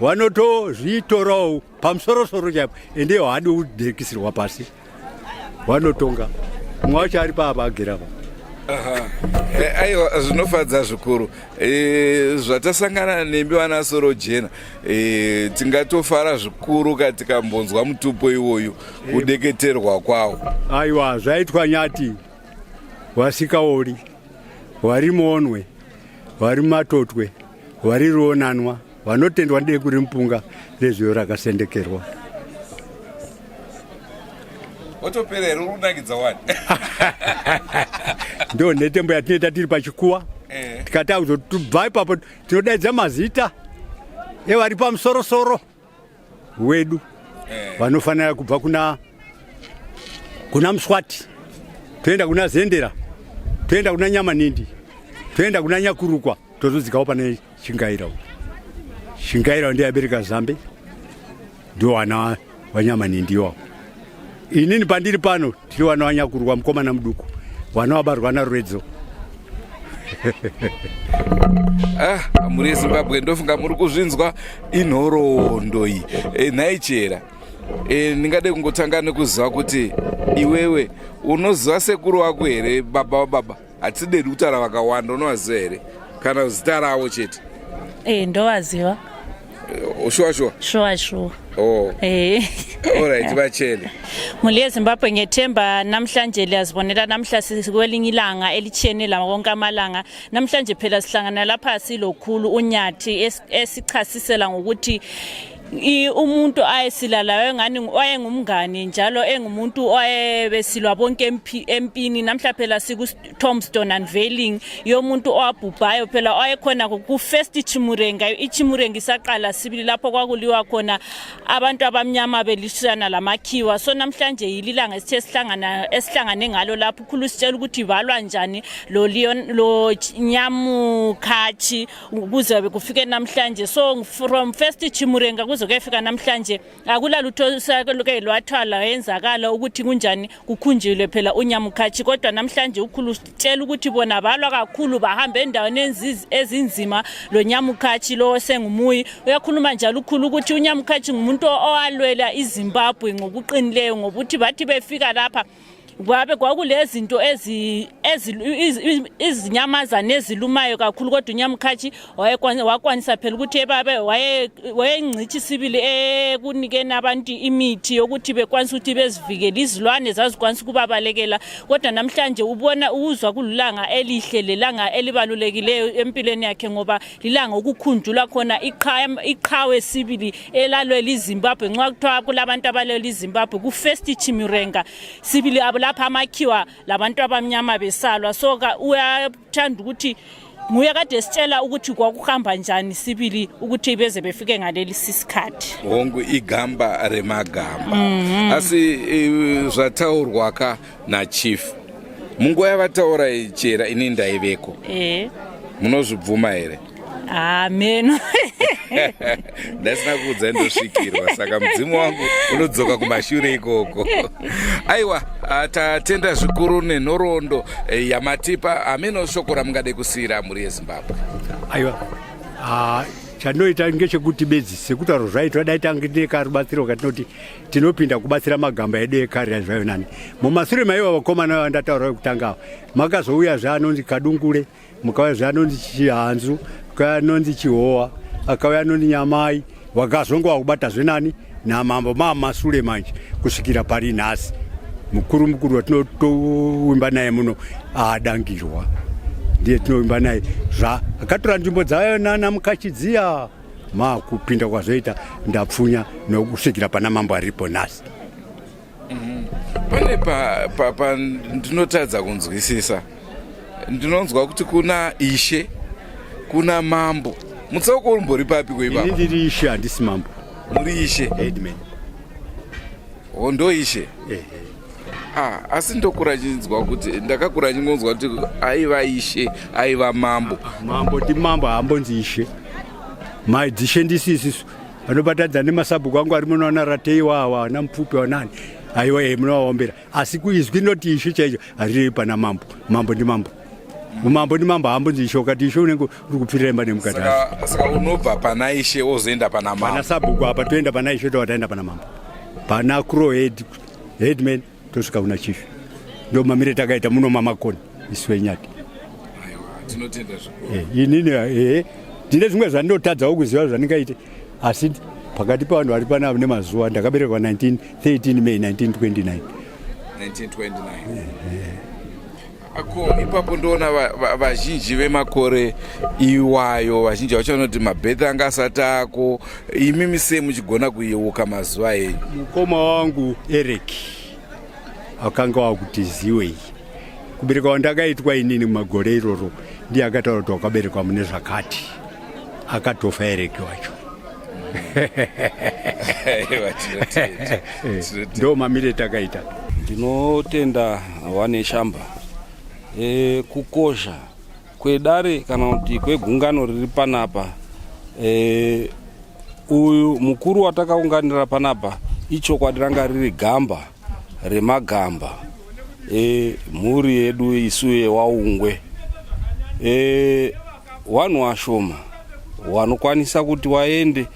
vanotozvitorawo pamusorosoro chaipo, ende haadi kudhekisirwa pasi, vanotonga. Mumwe wacho ari paapa agere apa. Aiwa, zvinofadza zvikuru zvatasangana nembi vana Sorojena. Tingatofara zvikuru ka tikambonzwa mutupo iwoyu kudeketerwa kwawo. Aiwa, zvaitwa Nyati wasikaori vari muonwe vari matotwe vari ruonanwa vanotendwa ndekuri mupunga rezviyo rakasendekerwa. Watopera here? Uri kunakidza wani. Ndo nhetembo yatinoita tiri pachikuwa. Tikati akuzotubva ipapo tinodaidza mazita evari pamusorosoro wedu vanofanira kubva kuna Muswati, toenda kuna Zendera, toenda kuna Nyamanindi, toenda kuna Nyakurukwa, tozodzikawo pane Chingaira. Chingaira ndiye abereka Zambe, ndio wana waNyamanindi iwawo. Inini pandiri pano tiri wana waNyakurukwa, mukomana muduku, wana wabarwa naRuredzo. Ah, mhuri yeZimbabwe, ndofunga muri kuzvinzwa inhoroondo iyi. Nhai Chera, ndingade kungotanga nekuziva kuti iwewe unoziva sekuru wako here, baba wababa? Hatidedi kutaura vakawanda. Unovaziva here kana zita ravo chete? Ndovaziva. Shuwa shuwa? Shuwa shuwa. Oh. Alright, bachele. Mhuri yeZimbabwe, ngethemba namhlanje liyazibonela, namhla sikwelinye ilanga elitshiyene la wonke amalanga. Namhlanje phela sihlangana lapha silokhulu uNyathi esichasisela ngokuthi umuntu ayesilala engani wayengumngani njalo engumuntu owayebesilwa bonke empini. Namhla phela siku tombstone unveiling yomuntu owabhubhayo phela, owayekhona ku-first Chimurenga, iChimurenga isaqala sibili, lapho kwakuliwa khona abantu abamnyama belisana lamakhiwa. So namhlanje yililanga esithe sihlangana esihlangane ngalo lapho ukhulu sitshela ukuthi balwa njani lo Leon lo Nyamukhachi kuze kufike namhlanje. So from first Chimurenga kuze kuyefika namhlanje akula lutho luke lwathwala yenzakala ukuthi kunjani kukhunjilwe phela uNyamukhachi. Kodwa namhlanje ukhulu sitshela ukuthi bona balwa kakhulu, bahamba endaweni ezinzima lo Nyamukhachi lo sengumuyi. Uyakhuluma njalo ukhulu ukuthi uNyamukhachi ngumuntu owalwela iZimbabwe ngokuqinileyo, ngokuthi bathi befika lapha kwabe kwakulezinto izinyamazana ezilumayo kakhulu, kodwa uNyamukhachi wakwanisa phela ukuthi ebabe wayengcitshi sibili ekunikeni abantu imithi yokuthi bekwanisa ukuthi bezivikele. Izilwane zazikwanisa ukubabalekela. Kodwa namhlanje ubona uzwa kulilanga elihle, lelanga elibalulekileyo empilweni yakhe, ngoba lilanga ukukhunjulwa khona iqhawe sibili elalwela iZimbabwe. Nxa kuthiwa kulabantu abalwela iZimbabwe ku-first Chimurenga sibili, abo lapha amakhiwa labantu abamnyama besalwa. So uyathanda ukuthi nguye kade sitshela ukuthi kwakuhamba njani sibili ukuthi beze befike ngaleli sisikhathi. Hongu, igamba remagamba. Asi zvataurwa ka nachief munguva yavataura, Chera, ini ndaiveko. Munozvibvuma here? Ameno. Ndasina kuudza ndosvikirwa, saka mudzimu wangu unodzoka kumashure ikoko. Aiwa, tatenda zvikuru nenhoroondo eh, yamatipa. Ameno shoko ramungade kusiyira mhuri yeZimbabwe. Aiwa, chandinoita ngechekuti bedzi sekutaura zvaitwa, dai tange tine karubatsiro katinoti tinopinda kubatsira magamba edu ekare zvayo nani mumasure maiva vakomana vandataura vekutanga ava, makazouya zve anonzi Kadungure, mukauya zve anonzi Chihanzu, mukauya anonzi Chihowa, akauya anonzi Nyamai, wakazonge wakubata zvenani namambo mamasure manje kusvikira pari nhasi. Mukuru mukuru watinotovimba naye muno adangirwa ndiye tinovimba naye, zva akatora nzvimbo dzayo nana Mukachidziya, makupinda kwazoita Ndapfunya nokusvikira pana mambo aripo nhasi. Pane pa ndinotadza kunzwisisa. Ndinonzwa kuti kuna ishe, kuna mambo. Mutsauko umbori papi Ini kuipapa? Ndiri ishe, handisi mambo. Muri ishe? Headman. Hondo ishe? Ehe. Ah, asi ndokura chinzwa kuti ndakakura chingonzwa kuti aiva ishe, aiva mambo. Mambo ndi mambo, haambonzi ishe. Madzishe ndisi isisu vanobatadza nemasabhuku angu ari muno, ana Rateiwa awa, ana Mupfupi, wanani. Aiwa, e munovaombera, asi kuizwi rinoti ishe chaicho hariri pana mambo. Mambo ndi mambo, mambo ndi mambo, haambonzi ishe. Ukati ishe unenge uri kupfirira imba nemukati. Saka unobva pana ishe wozoenda pana Pana mambo? Sabhuku apa toenda pana ishe, tova taenda pana mambo, pana crow head, headman, tosvika kuna chief. Ndo mamire takaita muno maMakoni isu weNyati. Aiwa, tinotenda zvikuru. Inini ndine zvimwe zvandinotadzawo kuziva zvandingaite, asi pakati pavanhu vari panapa nemazuva, ndakaberekwa 1913 May 1929. 1929. Ako ipapo ndoona vazhinji vemakore iwayo, vazhinji vacho vanoti mabheti anga asati ako. Imimi sei muchigona kuyeuka mazuva enyu? Mukoma wangu Eric akanga wakuti ziwei kuberekwa kwandakaitwa inini mumagore iroro, ndiye akataura kuti wakaberekwa mune zvakati. Akatofa Eric wacho. Aiwa, tinotenda. Tinotenda. Ndo mamire takaita. Ndinotenda wane shamba. Kukosha kwedare kana kuti kwegungano riri panapa, uyu mukuru watakaunganira panapa, ichokwadi ranga riri gamba remagamba mhuri yedu isu yewaUngwe. Vanhu vashoma vanokwanisa kuti waende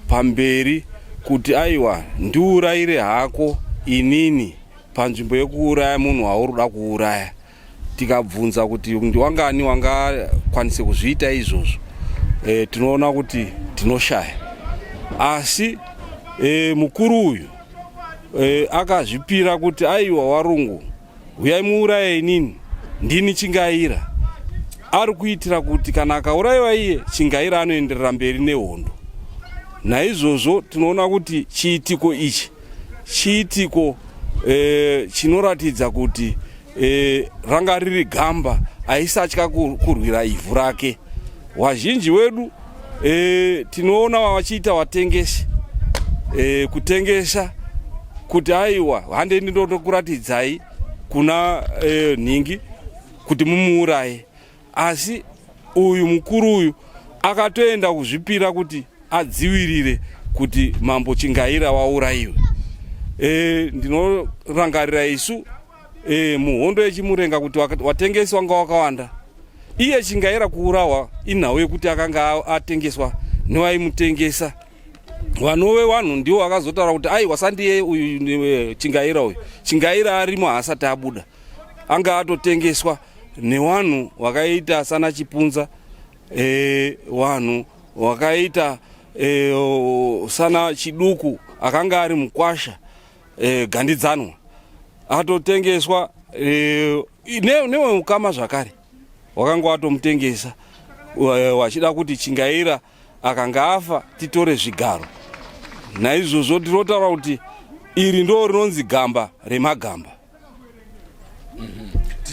pamberi kuti aiwa, ndiurayire hako inini panzvimbo yekuuraya munhu wauri kuda kuuraya. Tikabvunza kuti ndiwangani wangakwanise kuzviita izvozvo, tinoona kuti tinoshaya. Asi mukuru uyu akazvipira kuti aiwa, warungu uyai muuraye inini, ndini Chingaira. Ari kuitira kuti kana akaurayiwa iye Chingaira, anoenderera mberi nehondo. Naizvozvo tinoona kuti chiitiko ichi chiitiko chinoratidza kuti ranga riri gamba aisatya kurwira ivhu rake. Wazhinji wedu tinoona vachiita watengesi, kutengesa kuti aiwa, handei ndindokuratidzai kuna nhingi kuti mumuuraye. Asi uyu mukuru uyu akatoenda kuzvipira kuti adzivirire kuti mambo Chingaira waurayiwe. Ndinorangarira isu muhondo yeChimurenga kuti watengesi wanga wakawanda. Iye Chingaira kuurawa inhau yekuti akanga atengeswa newaimutengesa, vanove vanhu ndivo vakazotaura kuti aiwa, sandiye uyu Chingaira uyu. Chingaira arimo, haasati abuda, anga atotengeswa nevanhu vakaita sana Chipunza, vanhu vakaita sana Chiduku akanga ari mukwasha, Gandidzanwa, atotengeswa neweukama zvakare wakanga watomutengesa, wachida kuti Chingaira akanga afa titore zvigaro. Naizvozvo tinotaura kuti iri ndo rinonzi gamba remagamba.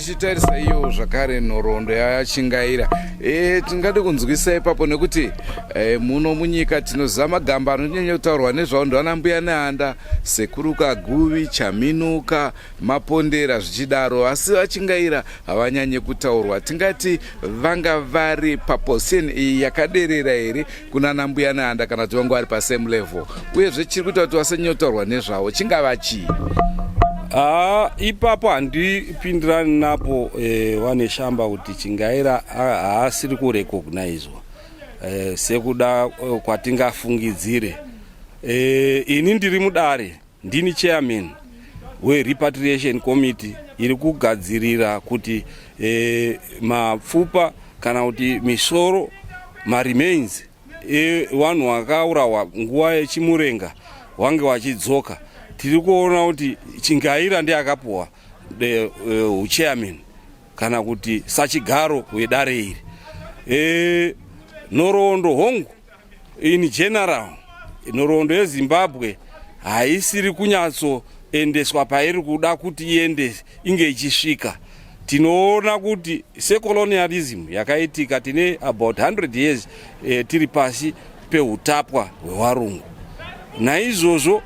Tichitarisa iyo zvakare nhoroondo yaChingaira, tingade kunzwisa ipapo nekuti muno munyika tinoziva magamba anonyanya kutaurwa nezvawo ndovana Mbuya Nehanda, Sekuru Kaguvi, Chaminuka, Mapondera zvichidaro, asi vaChingaira havanyanye kutaurwa. Tingati vanga vari paposition iyi yakaderera here kunana Mbuya Nehanda, kana kuti vanga vari pasame level? Uyezve chiri kuita kuti vasanyanye kutaurwa nezvavo chingava chii? Haa, ipapo handipindirani napo, vaNeshamba, kuti Chingaira haasiri kurecognizwa sekuda kwatingafungidzire. Ini ndiri mudare, ndini chairman werepatriation committee iri kugadzirira kuti mapfupa kana kuti misoro, maremains evanhu vakaurawa nguva yechimurenga wange wachidzoka. Tiri kuona kuti Chingaira ndiye akapuwa uchairman kana kuti sachigaro wedare iri. Nhoroondo, hongu, in general nhoroondo yeZimbabwe haisiri kunyatsoendeswa pairi kuda kuti iende inge ichisvika. Tinoona kuti secolonialism yakaitika, tine about 100 years tiri pasi peutapwa hwevarungu. Naizvozvo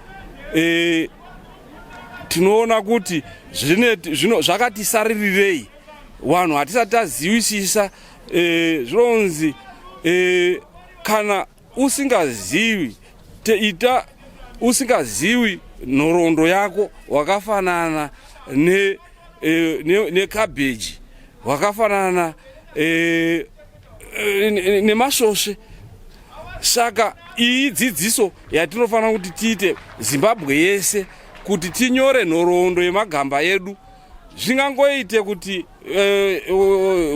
tinoona kuti zvakatisarirei vanhu hatisati tazivisisa. Zvinonzi kana usingazivi ita usingazivi nhoroondo yako, wakafanana nekabheji, wakafanana nemasvosve. Saka iyi dzidziso yatinofanira kuti tiite Zimbabwe yese, kuti tinyore nhoroondo yemagamba edu. Zvingangoite kuti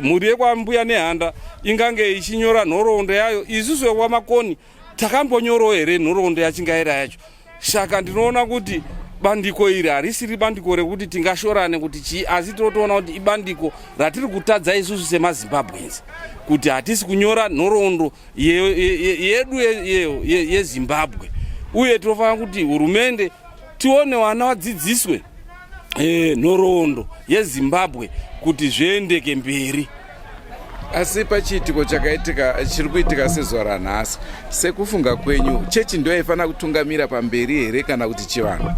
mhuri yekwaMbuya Nehanda ingange ichinyora nhoroondo yayo, isusu vekwaMakoni takambonyorawo here nhoroondo yaChingaira yacho? Saka ndinoona kuti bandiko iri harisiri bandiko rekuti tingashorane kuti chii, asi tinotoona kuti ibandiko ratiri kutadza isusu semaZimbabweans, kuti hatisi kunyora nhoroondo yedu yeZimbabwe. Uye tinofanira kuti hurumende tione vana vadzidziswe nhoroondo yeZimbabwe kuti zviendeke mberi. Asi pachiitiko chakaitika, chiri kuitika sezuva ranhasi, sekufunga kwenyu, chechi ndo yaifanira kutungamira pamberi here kana kuti chivanhu?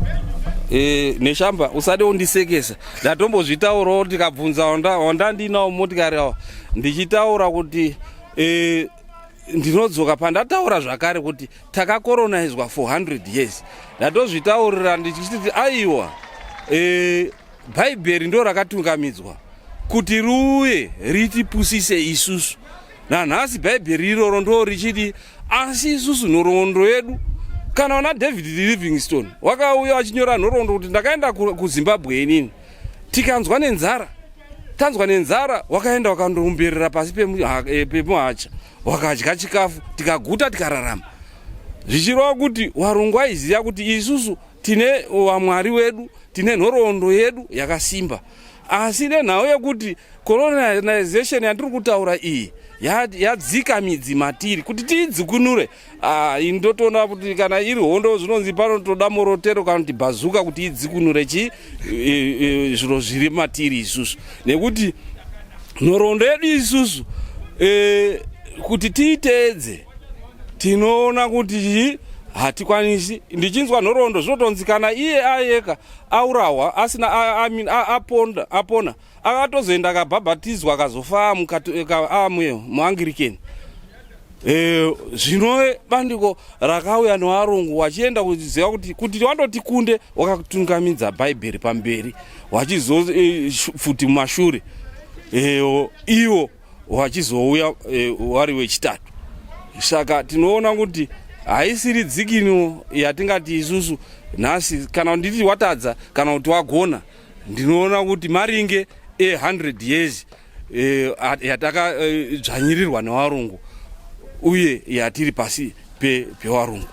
Neshamba, usade undisekesa. Ndatombozvitaurawo, tikabvunza wandandinawo motikari awa, ndichitaura kuti ndinodzoka pandataura zvakare kuti takacolonizwa for 100 years. Ndatozvitaurira ndichiti aiwa, Bhaibheri ndo rakatungamidzwa kuti riuye ritipusise isusu. Nanhasi Bhaibheri iroro ndo richiti, asi isusu nhoroondo yedu, kana vana David Livingstone wakauya vachinyora nhoroondo kuti ndakaenda kuZimbabwe inini, tikanzwa nenzara, tanzwa nenzara, wakaenda wakandoumberera pasi pemuhacha, wakadya chikafu, tikaguta, tikararama, zvichireva kuti warungu aiziva kuti isusu tine wamwari wedu, tine nhoroondo yedu yakasimba. Asi nenhau yekuti colonization yandiri kutaura iyi yadzika midzi matiri, kuti tiidzikunure, ini ndotoona kuti kana iri hondo, zvinonzi panotoda morotero kana kuti bazooka kuti idzikunure chi zviro zviri matiri isusu, nekuti nhoroondo yedu isusu kuti tiiteedze, tinoona kuti hatikwanisi. Ndichinzwa nhoroondo, zvinotonzi kana iye ayeka aurawa asina I mean, aponda, apona, akatozoenda akabhabhatidzwa, akazofa muAnglican. Zvino bandiko rakauya nevarungu wachienda kuziva kuti wandoti kunde wakatungamidza Bhaibheri pamberi, wachizofuti mumashure, iwo wachizouya wari wechitatu. Saka tinoona kuti haisiri dzikino yatingati isusu nhasi kana nditi watadza kana kuti wagona. Ndinoona kuti maringe e100 years yatakadzvanyirirwa nevarungu uye yatiri pasi pevarungu.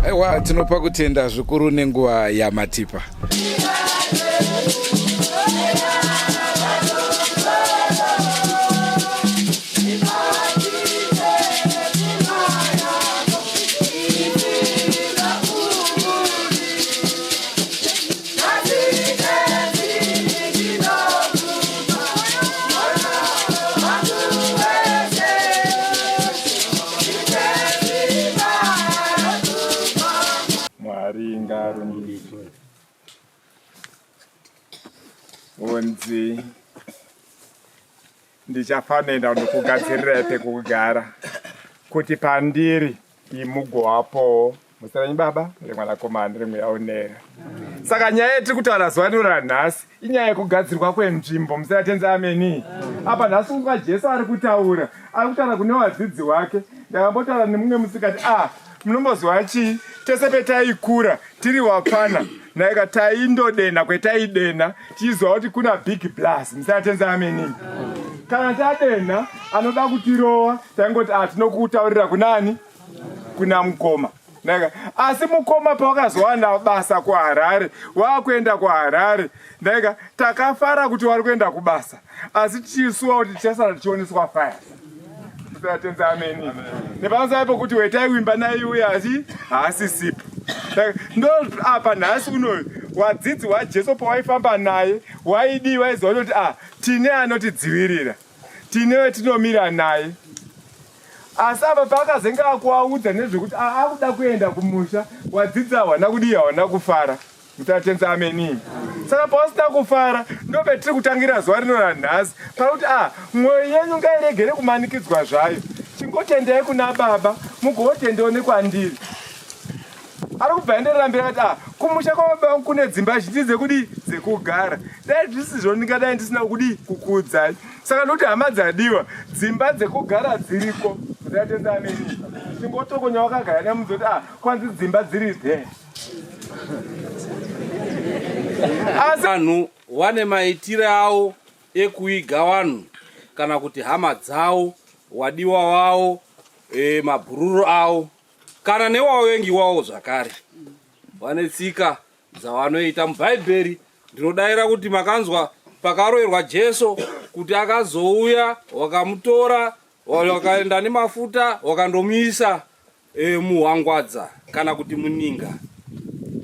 Aiwa, tinopa kutenda zvikuru nenguva yamatipa. Unzi ndichafanoenda kundokugadzirirai pekugara kuti pandiri imugowapowo muzita renyu baba remwanakomana remweya unera saka nyaya yetiri kutaura zuva rino ranhasi inyaya yekugadzirwa kwenzvimbo muzita ratenzi ameni apa nhasi kunga jesu ari kutaura ari kutaura kune wadzidzi wake ndakambotaura nemumwe musikati a ah, munomboziva chii tese petaikura tiri wapfana naika taindodena kwetaidena tichiziva kuti kuna big plus musatenza ameni kana tadena anoda kutirova taingoti ah tinokutaurira kunani kuna mukoma naika asi mukoma pawakazowana basa kuharare wakuenda kuharare ndaika takafara kuti wari kuenda kubasa asi tichisuwa kuti tichasara tichioneswa fire Tenzi ameni. Nepamusana pokuti wetaiwimba naye uya asi haasisipo. Ndo apa nhasi unoyu wadzidzi waJesu pawaifamba naye waidii waiziva kuti ah tine anotidzivirira tine wetinomira naye asi apa paakazenge akuaudza nezvekuti ah, akuda kuenda kumusha wadzidzi hawana kudii hawana kufara Mutatenzi ameni. Saka pausina kufara ndopetiri kutangira zuva rino ranhasi pakuti a ah, mwoyo yenyu ngairegere kumanikidzwa zvayo. Chingotendai kuna baba mugotendewo nekwandiri. Ari kubva enderera mberi akati a ah, kumusha kwababa vangu kune dzimba zhinji dzekudii dzekugara. Dai zvisizvo ndingadai ndisina kudii kukuudzai. Saka ndokuti hama dzadiwa dzimba dzekugara dziriko. Mutatenzi ameni. Chingotokonya wakagara nemunzi kuti a ah, kwanzi dzimba dziri there. Vanhu wane maitire awo ekuiga vanhu kana kuti hama dzawo, wadiwa wawo, e, mabhururu awo kana newavengi wawo zvakare vane tsika dzavanoita mubhaibheri ndinodaira kuti makanzwa pakaroerwa jesu kuti akazouya wakamutora wakaenda nemafuta wakandomuisa e, muhwangwadza kana kuti muninga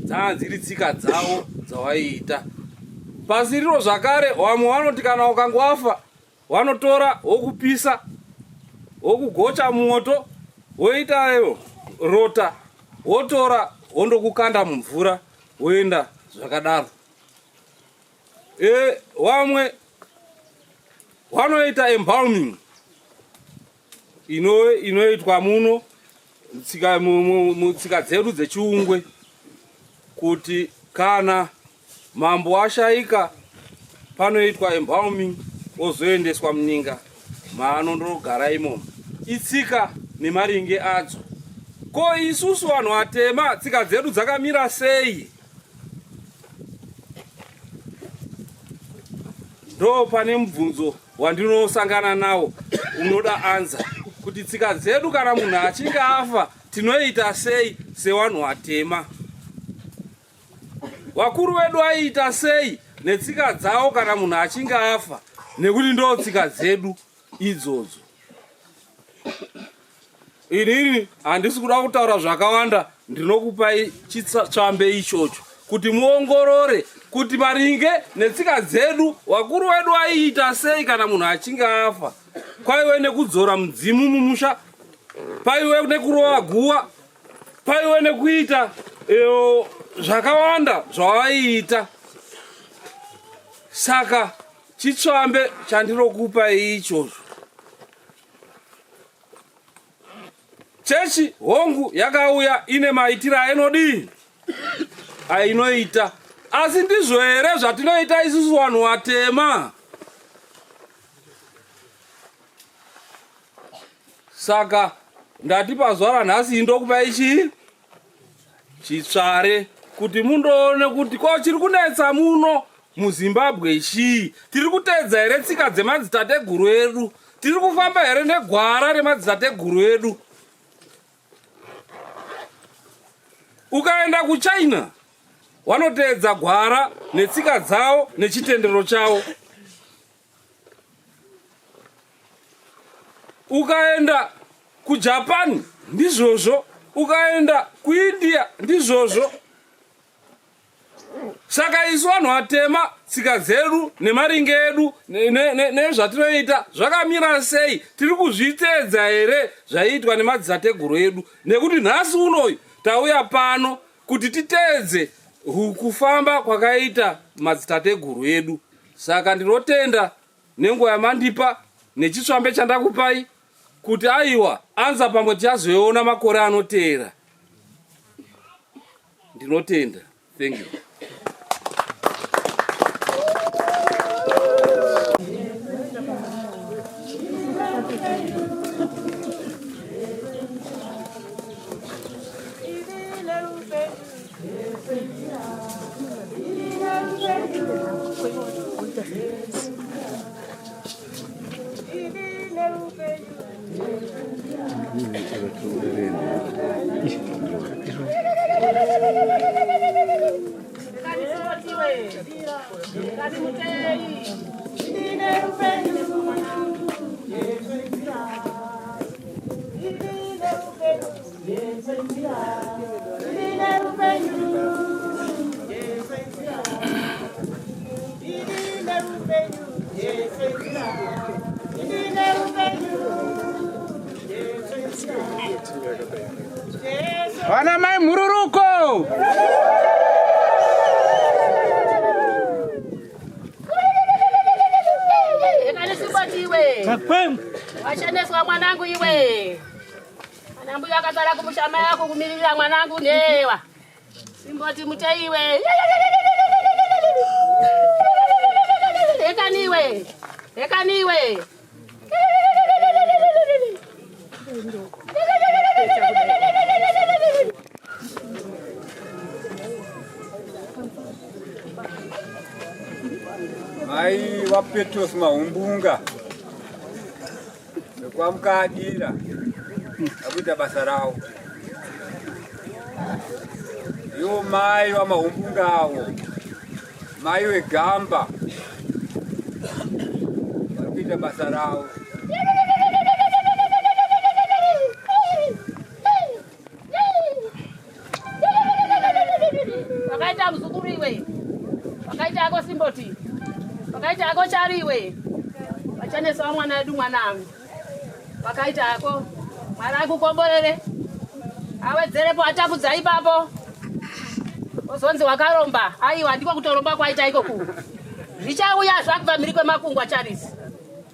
dzaa dziri tsika dzavo dzawaiita pasi riro zvakare vamwe vanoti kana ukange wafa wanotora wokupisa wokugocha moto woita rota wotora wondokukanda mumvura woenda zvakadaro e, wamwe wanoita embalming ino inoitwa muno tsika mutsika dzedu dzechiungwe kuti kana mambo ashaika panoitwa embalming ozoendeswa muninga maanondogara imomo itsika nemaringe adzo ko isusu vanhu vatema tsika dzedu dzakamira sei ndo pane mubvunzo wandinosangana nawo unoda anza kuti tsika dzedu kana munhu achinge afa tinoita sei sewanhu watema vakuru vedu aiita sei netsika dzavo kana munhu achinge afa nekuti ndo tsika dzedu idzodzo Inini handisi kuda kutaura zvakawanda, ndinokupai chitsvambe ichocho kuti muongorore kuti maringe netsika dzedu vakuru vedu vaiita sei kana munhu achinge afa. Kwaive nekudzora mudzimu mumusha, paive nekurova guva, paive nekuita eh, zvakawanda zvavaiita. Saka chitsvambe chandinokupa ichocho Chechi hongu yakauya ine maitiro ainodii ainoita, asi ndizvo here zvatinoita isusu vanhu vatema? Saka ndati pazuva ranhasi ndokupai chii chitsvare kuti mundoone kuti ko chiri kunetsa muno muzimbabwe chii tiri kuteedza here tsika dzemadzitateguru edu tiri kufamba here negwara remadzitateguru edu ukaenda kuchina wanoteedza gwara netsika dzavo nechitendero chavo ukaenda kujapan ndizvozvo ukaenda kuindia ndizvozvo saka isu vanhu vatema tsika dzedu nemaringe edu nezvatinoita ne, ne, zvakamira sei tiri kuzviteedza here zvaiitwa nemadzisateguru edu nekuti nhasi unoyu tauya pano kuti titeedze kufamba kwakaita madzitateguru edu. Saka ndinotenda nenguva yamandipa nechitsvambe chandakupai kuti aiwa anza pamwe tichazoiona makore anoteera. Ndinotenda. Thank you. Vana mai mhururuko! Wacheneswa mwanangu iwe. Ana mbuya akasara kumusha mai ako kumiririra mwanangu newa. Simboti muteiwe. Hekaniwe. Hekaniwe. Mai vaPetros Mahumbunga vekwaMukadira vakuita basa ravo. Ivo mai vaMahumbunga avo, mai vegamba vari kuita basa ravo. Wakaita muzukuru iwe, wakaita ako simboti, wakaita ako chari iwe, wachanesawa mwana wedu mwanangu, wakaita ako Mwari akukomborere, awedzerepo atapudza ipapo, ozonzi wakaromba. Aiwa, ndiko kutoromba kwaita ikoku, zvichauya zvakubva mhiri kwemakungwa Charisi,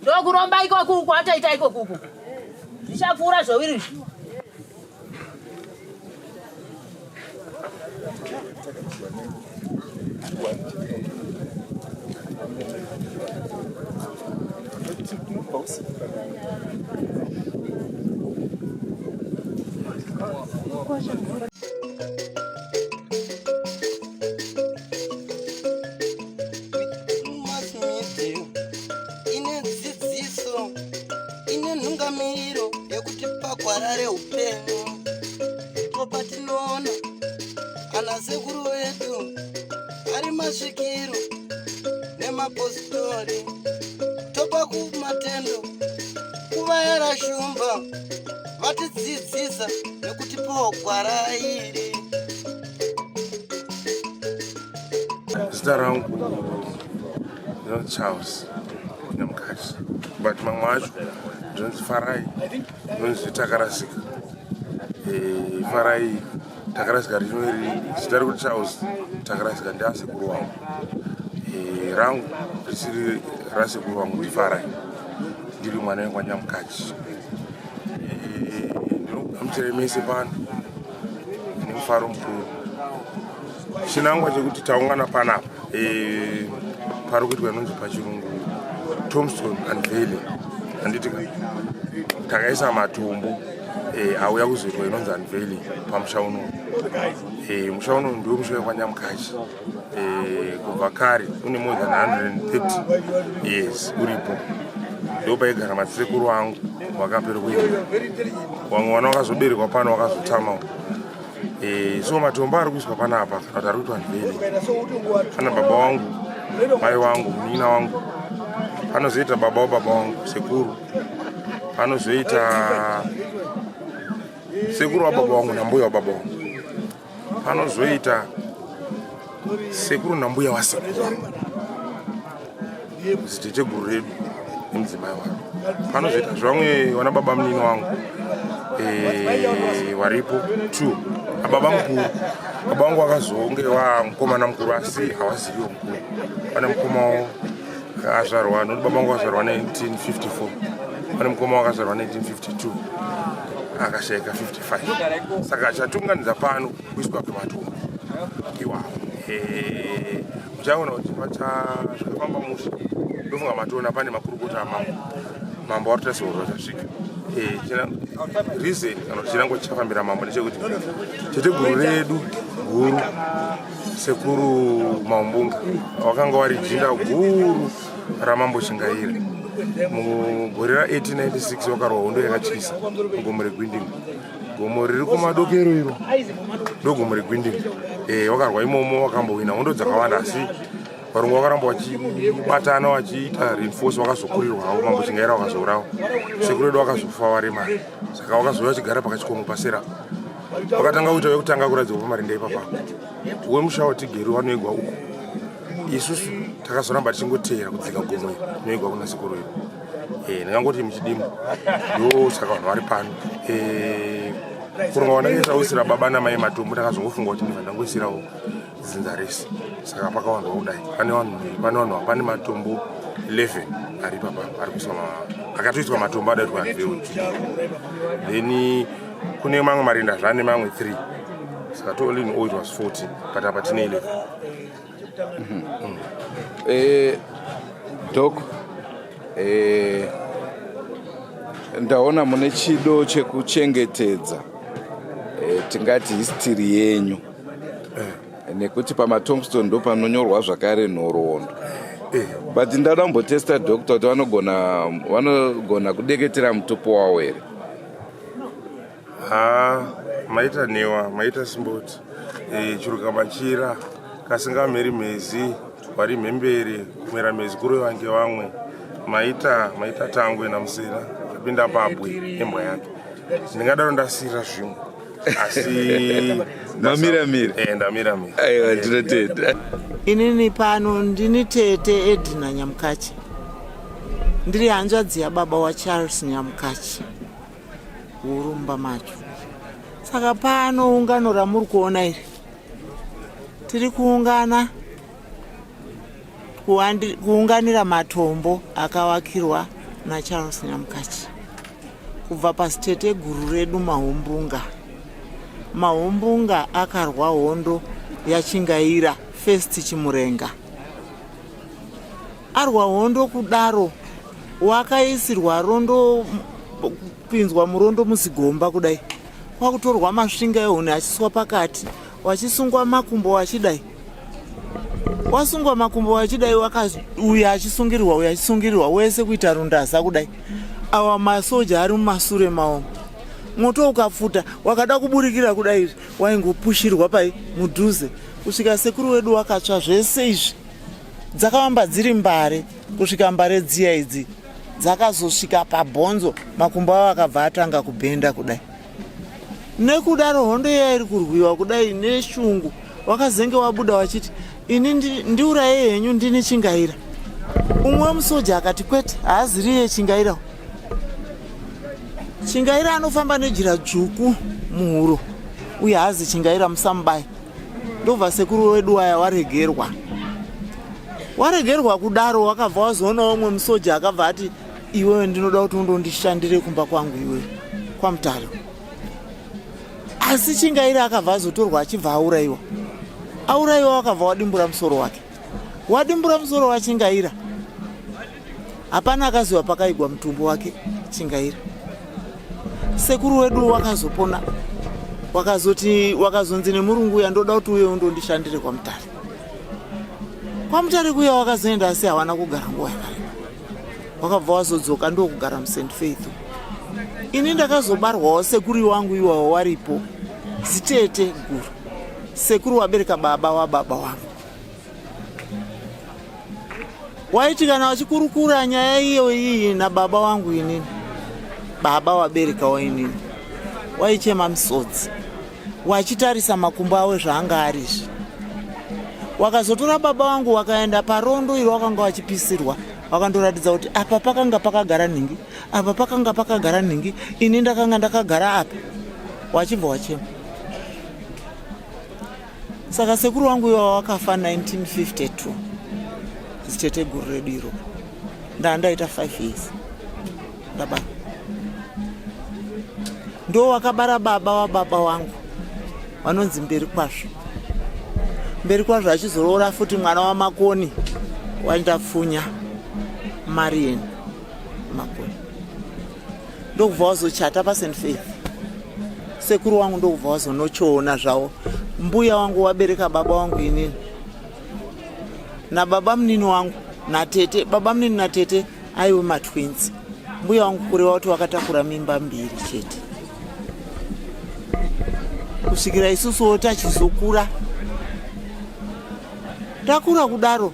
ndokuromba ikoku kwatoita ikokuku, zvichapfuura zvoviri izvi. Ine dzidziso ine nhungamiro yekutipa gwara reupenyu ndipo patinoona ana sekuru vedu ari masvikiro nemapositori topa kumatendo kuvayera shumba vatidzidzisa nekutipawo gwara iri. Zita rangu ndinonzi Charles Nyamukati but mamwe acho ndinonzi Farai ndinonzi Takarasika. Eh, Farai Takarasika rino iri zita rekuti Charles Takarasika ndiasekuru wangu. Eh, rangu risiri rasekuru wangu ndiFarai ndiri mwana wekwaNyamukati. Eh, ndinokugamuchirai mese pano nemufaro mukuru. Chinangwa chekuti taungana panapa e, pari kuitwa inonzi pachirungu tombstone unveiling handiti takaisa matombo e, auya kuzoitwa inonzi unveiling pamusha uno e, musha uno ndiwo musha wekwanyamukachi e, kubva kare une more than 130 years uripo ndo paigara masekuru angu wakapera kuenda vamwe vana vakazoberekwa pano vakazotamawo Eh, so matombo ari kuiswa panapa kana kuti ari kuitwa ndiveli pana baba wangu mai wangu munin'ina wangu panozoita baba wababa wangu sekuru panozoita sekuru wababa wangu nambuya wababa wangu panozoita sekuru nambuya wasekuru wangu ziteteguru redu nemudzimai waro panozoita zvamwe vana baba munini wangu eh, waripo two ababa mukuru baba wangu wakazonge wa mukomana mukuru asi hawaziviwo mukuru pane mukomawo Akazvarwa nokuti baba vangu vakazvarwa 1954, pane mukoma wakazvarwa 1952 akashaika 55. Saka chatiunganidza pano kuiswa kwematombo iwawo. Muchaona kuti zvakafamba mushe, ndofunga matoona pane makurukota amambo, mambo vari kuita seuro vachasvika. Reason kana kuti chinangwa chichafambira mambo ndechekuti teteguru redu guru Sekuru Maumbunga wakanga wari jinda guru raMambo Chingaira. Mugore ra 1896 wakarwa hondo yakatyisa mugomo reGwindingo. Gomo riri kumadokero iro ndogomo reGwindingo. Wakarwa imomo, wakambohwina hondo dzakawanda, asi varungu vakaramba vachibatana vachiita reinforce, vakazokurirwa havo. Mambo Chingaira wakazourawa, sekuru edu wakazofa waremara, saka wakazouya vachigara pakachikomo pasera, wakatanga kuita wekutanga kuradzikwa pamarinda ipapa wemusha watigeri wanoigwa uko. Isusu takazoramba tichingoteera kudzika gomo iri inoigwa kuna sekuru iri. Ndingangoti muchidimbu ndosaka vanhu vari pano. Kuronga kwandakaita usira baba namai matombo, ndakazongofunga kuti ndibva ndangoisirawo dzinza rese, saka pakawandwa kudai. Pane vanhu, pane vanhu, pane matombo 11 ari papa ari kuiswa, akatoiswa matombo adaitwa unveiled. Then kune mamwe marinda zvane mamwe 3, saka to all in all it was 14, but apa tine 11. Doc, ndaona mune chido chekuchengetedza tingati history yenyu, nekuti pamatombstone ndo panonyorwa zvakare nhoroondo. But ndada kumbotesta doctor kuti vanogona kudeketera mutupo wavo here. Ha, maita newa, maita simboti. Chiruka machira kasingameri mhezi wari mhembere kumera mhezi kureva ngevamwe. Maita tangwe namusera apinda pabwe nembwa yake. Ndingadaro ndasira zvimwe, asi Mamira mira. Ndamira mira. Aiwa, ndinotenda. Inini pano ndini tete Edina Nyamukachi, ndiri hanzvadzi yababa waCharles Nyamukachi huru mumba macho. Saka pano ungano ramuri kuona iri, tiri kuungana kuunganira matombo akawakirwa naCharles Nyamukachi kubva pasiteteguru redu Mahumbunga. Mahumbunga akarwa hondo yaChingaira First Chimurenga. Arwa hondo kudaro, wakaisirwa rondo, kupinzwa murondo muzigomba kudai, kwakutorwa masvinga ehuni achiswa pakati, wachisungwa makumbo wachidai, wasungwa makumbo wachidai, uya achisungirirwa, uya achisungirirwa, wese kuita rundaza kudai. Awa masoja ari mumasure mawo, moto ukapfuta wakada kuburikira kudai izvi, waingopushirwa pai mudhuze kusvika sekuru wedu wakatsva zvese izvi. Dzakavamba dziri mbare kusvika mbare dziya idzi dzakazosvika pabhonzo, makumbo avo akabva atanga kubhenda kudai. Nekudaro hondo iya iri kurwiwa kudai neshungu, wakazenge wabuda wachiti, "Ini ndiuraye henyu, ndini Chingaira." Umwe wemusoja akati, "Kwete, haaziriye Chingaira. Chingaira anofamba nejira dzvuku muhuro, uye haazi Chingaira, musamubaye." Ndobva sekuru wedu waya waregerwa. Waregerwa kudaro, wakabva wazoona umwe musoja akabva ati, "Iwewe ndinoda kuti undondishandire kumba kwangu iwewe kwaMutare." Asi Chingaira akabva azotorwa achibva aurayiwa. Aurayiwa, wakabva wadimbura musoro wake. Wadimbura musoro waChingaira, hapana akaziva pakaigwa mutumbi wake Chingaira. Sekuru wedu wakazopona, wakazoti wakazonzi nemurungu uya, "Ndoda kuti uye undondishandire kwaMutare." KwaMutare kuya wakazoenda, asi hawana kugara nguva yakareba, wakabva wazodzoka ndokugara muSt Faith. Ini ndakazobarwawo sekuru wangu iwawo waripo, zitete guru, sekuru wabereka baba wababa wangu. Waiti kana wachikurukura nyaya iyo iyi nababa wangu inini, baba waberekawo inini, waichema misodzi wachitarisa makumbo awo zvaanga ari izvi. Wakazotora baba wangu wakaenda parondo iro wakanga wachipisirwa, wakandoratidza kuti apa pakanga pakagara nhingi, apa pakanga pakagara nhingi, ini ndakanga ndakagara apa, wachibva wachema. Saka sekuru wangu iwawa wakafa 1952. Ziteteguru redu iro ndandaita 5 years ndabara ndo wakabara baba wababa wangu vanonzi mberi kwazvo mberi kwazvo achizoroora futi mwana wamakoni wandapfunya marian makoni ndokubva wazochata past Faith. Sekuru wangu ndokubva wazonochoona zvavo mbuya wangu wabereka baba wangu inini nababa munini wangu natete. Baba munini natete aiwe matwins, mbuya wangu kureva kuti wakatakura mimba mbiri chete kusvikira isusuwo tachizokura. Takura kudaro,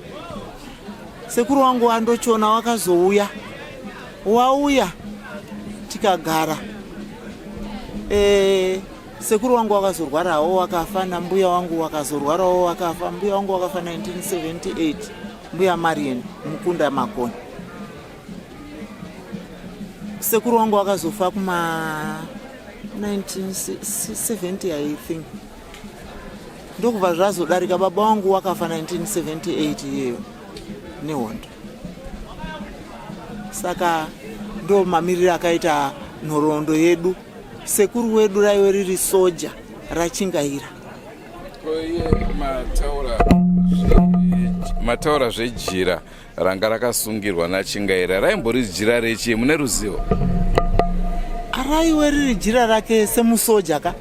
sekuru wangu wandochona wakazouya, wauya tikagara. Sekuru wangu wakazorwarawo wakafa, nambuya wangu wakazorwarawo wakafa. Mbuya wangu wakafa 1978, mbuya Marian Mukunda Makoni. Sekuru wangu wakazofa kuma 1970, I think. Ndokubva zvazodarika, baba wangu wakafa 1978 iyeyo nehondo. Saka ndo mamiriro akaita nhoroondo yedu. Sekuru wedu raive riri soja raChingaira. Koiye mataura zvejira ranga rakasungirwa naChingaira, raimbori jira rechii? Mune ruzivo? Raiwe riri jira rake semusoja ka.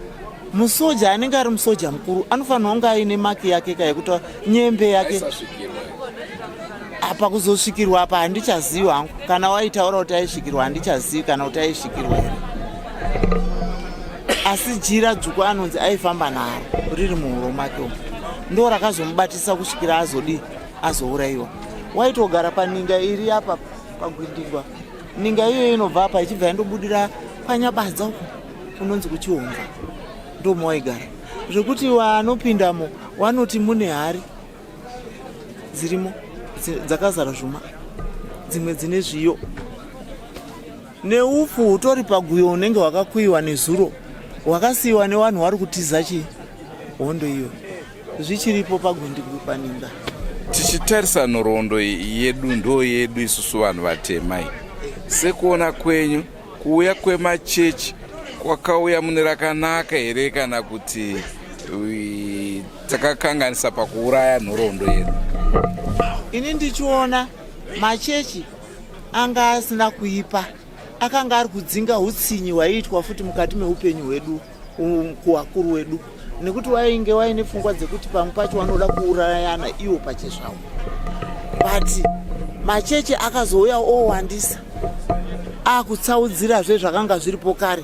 Musoja anenge ari musoja mukuru anofanirwa kunge aine maki yake ka, yekuti nyembe yake. Apa kuzosvikirwa apa handichazivi hangu kana waitaura kuti aisvikirwa, handichazivi kana kuti aisvikirwa here, asi jira dzvuku anonzi aifamba naro riri muhuro make umu, ndo rakazomubatisa kusvikira azodii, azourayiwa. Waitogara paninga iri apa pagwindingwa. Ninga iyoyo inobva apa ichibva yandobudira kwanyabadza uko kunonzi kuChihomva, ndomawaigara, zvekuti vanopindamo vanoti mune hari dzirimo dzakazara zvuma, dzimwe dzine zviyo neupfu hutori paguyo unenge hwakakuyiwa nezuro, hwakasiyiwa nevanhu vari kutiza chii, hondo iyo. Zvichiripo pagwindingwi paninga. Tichitarisa nhoroondo yedu, ndo yedu isusu vanhu vatema iyi, sekuona kwenyu, kuuya kwemachechi kwakauya mune rakanaka here, kana kuti takakanganisa pakuuraya nhoroondo yedu? Ini ndichiona machechi anga asina kuipa, akanga ari kudzinga utsinyi hwaiitwa futi mukati meupenyu hwedu kuvakuru wedu, nekuti wainge waine pfungwa dzekuti pamwe pacho vanoda kuurayana iwo pachezvavo. But machechi akazouya owandisa, akutsaudzirazve zvakanga zviripo kare.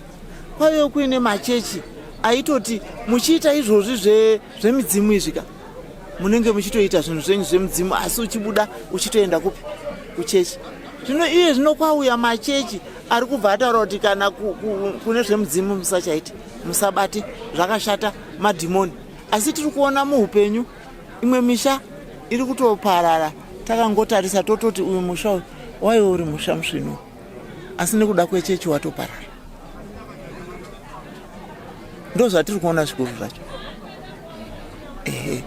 Kwaive kuine machechi aitoti muchiita izvozvi zvemidzimu izvi ka, munenge muchitoita zvinhu zvenyu zvemudzimu, asi uchibuda uchitoenda kupi? Kuchechi. Zvino iye zvino kwauya machechi ari kubva ataura kuti kana kune zvemudzimu musachaite, musabate, zvakashata, madhimoni. Asi tiri kuona muupenyu imwe misha iri kutoparara takangotarisa, tototi uyu musha uyu waive uri musha musvinu, asi nekuda kwechechi watoparara. Ndo zvatiri kuona zvikuru zvacho. Ehe,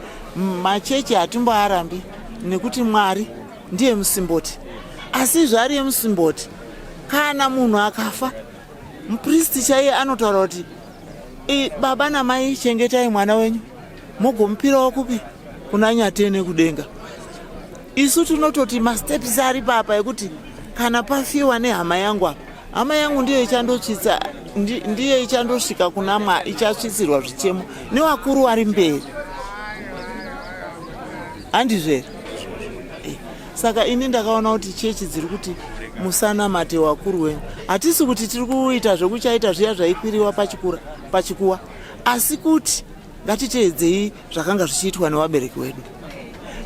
machechi hatimboarambi nekuti Mwari ndiye musimboti, asi zvaari yemusimboti, kana munhu akafa, mupristi chaiye anotaura kuti baba namai chengetai mwana wenyu, mogomupirawo kupi? Kuna Nyatene kudenga. Isu tinototi masteps ari papa ekuti kana pafiwa nehama yangu apa, hama yangu ndiyo ichandosvitsa, ndiyo ichandosvika kuna mwa, ichasvitsirwa zvichemo nevakuru vari mberi, handizvo here? Saka ini ndakaona kuti chechi dziri kuti musanamate wakuru wenyu, hatisi kuti tiri kuita zvekuchaita zviya zvaikwiriwa pachikura pachikuwa, asi kuti ngatiteedzei zvakanga zvichiitwa nevabereki wedu.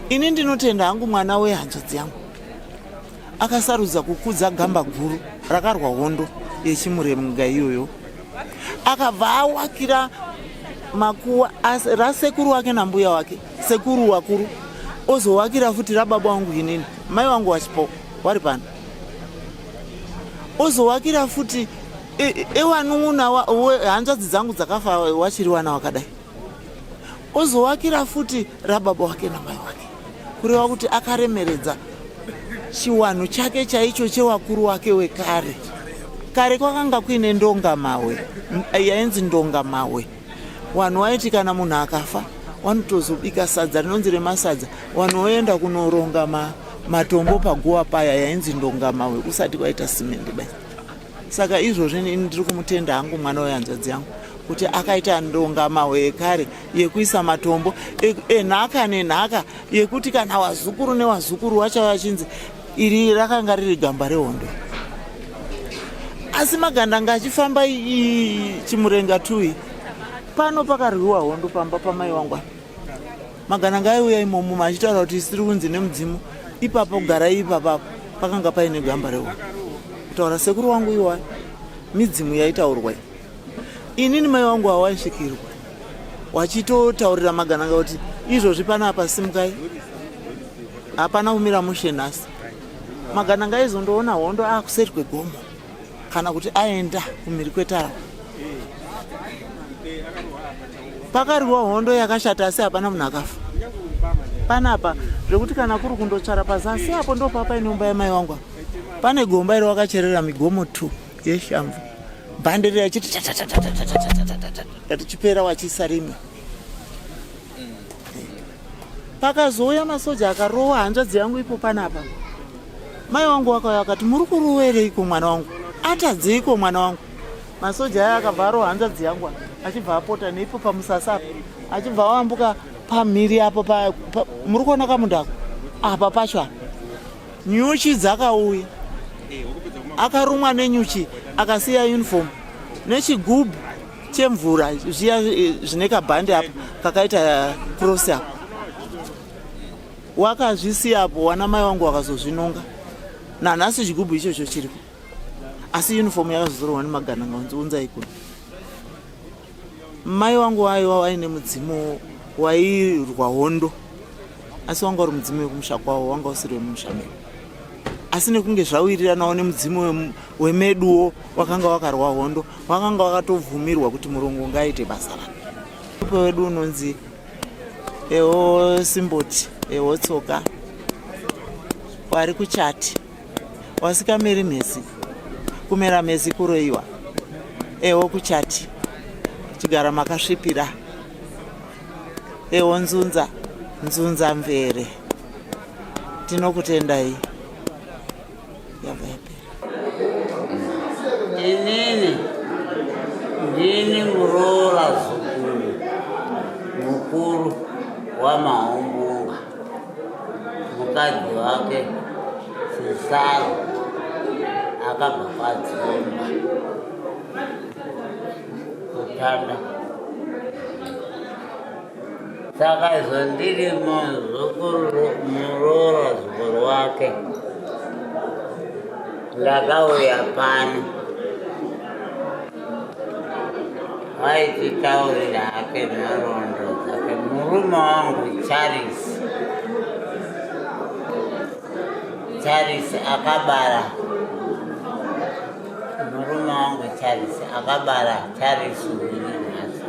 Ini ndinotenda hangu mwana wehanzvadzi yangu akasarudza kukudza gamba guru rakarwa hondo yechimurenga iyoyo, akabva awakira makuwa rasekuru wake nambuya wake, sekuru wakuru, ozowakira futi rababa wangu inini, mai wangu wachipo wari pano, ozowakira futi ewanun'una hanzvadzi dzangu dzakafa wachiri wana wakadai, ozowakira futi rababa wake namai wake. Kureva kuti akaremeredza chiwanhu chake chaicho chewakuru wake wekare. Kare kwakanga kuine ndongamahwe, yainzi ndongamahwe. Wanhu waiti kana munhu akafa wanotozobika sadza rinonzi remasadza, wanhu woenda kunoronga ma, matombo paguva paya, yainzi ndongamahwe kusati kwaita simende dai. Saka izvozvi ini ndiri kumutenda hangu mwana wehanzvadzi yangu kuti akaita ndongamahwe yekare yekuisa matombo enhaka nenhaka yekuti kana wazukuru newazukuru wachava achinzi iri rakanga riri gamba rehondo. Asi magandanga achifamba chimurenga tui pano pakarwiwa hondo pamba pamai wangu apa. Magandanga aiuya imomo achitaura kuti isiri kunzi nemudzimu ipapo garai ipapapo pakanga paine gamba rehondo. Kutaura sekuru wangu iwayo midzimu yaitaurwa iyi. Inini mai wangu hawaisvikirwa wachitotaurira magananga kuti izvozvi panapa simukai hapana kumira mushe nhasi. Magananga aizondoona hondo akuseri kwegomo kana kuti aenda kumhiri kwetara. Pakarwiwa hondo yakashata asi hapana munhu akafa panapa, zvekuti kana kuri kundotsvara pazasi apo ndopapaine imba yamai wangu apa pane gomba iro wakacherera migomo 2 yeshamvu bhande riya chiti tichipera wachiisa rimwe. Pakazouya masoja akarova hanzvadzi yangu ipo panapa, mai wangu wakauya akati muri kurowereiko mwana wangu, atadzeiko mwana wangu? Masoja aya akabva arova hanzvadzi yangu achibva apota neipo pamusasa apa achibva awambuka pamhiri apo pa, pa, muri kuona kamunda ako apa pacho apa nyuchi dzakauya akarumwa nenyuchi akasiya uniform nechigubhu chemvura zviya zvine kabhandi apa kakaita cross apa wakazvisiya apo wana mai wangu wakazozvinonga nanhasi chigubhu ichocho chiripo asi uniform yakazozorwa nemagananga unzi unzai kuno. Mai wangu waiva waine mudzimu wairwa hondo asi wanga uri mudzimu wekumusha kwavo, wanga usiri wemumusha medu, asi nekunge zvawiriranawo nemudzimu wemeduwo wakanga wakarwa hondo, wakanga wakatobvumirwa kuti murungu ngaaite basa rake. Upe wedu unonzi eho simboti eho tsoka wari kuchati wasikameri mhezi kumera mhezi kuroiwa eho kuchati chigara makasvipira eho nzunza nzunza mvere tinokutendai yabva yapera. Inini ndini muroora zukuru mukuru waMahumbunga, mukadzi wake Sisaro akabva kwaDzomba kutanda. Saka izvo ndiri muzukuru muroora zukuru wake ndakauya pano vaititaurira hake nhoroondo dzake murume wangu Charles Charles akabara murume wangu Charles akabara Charles uyu nhasi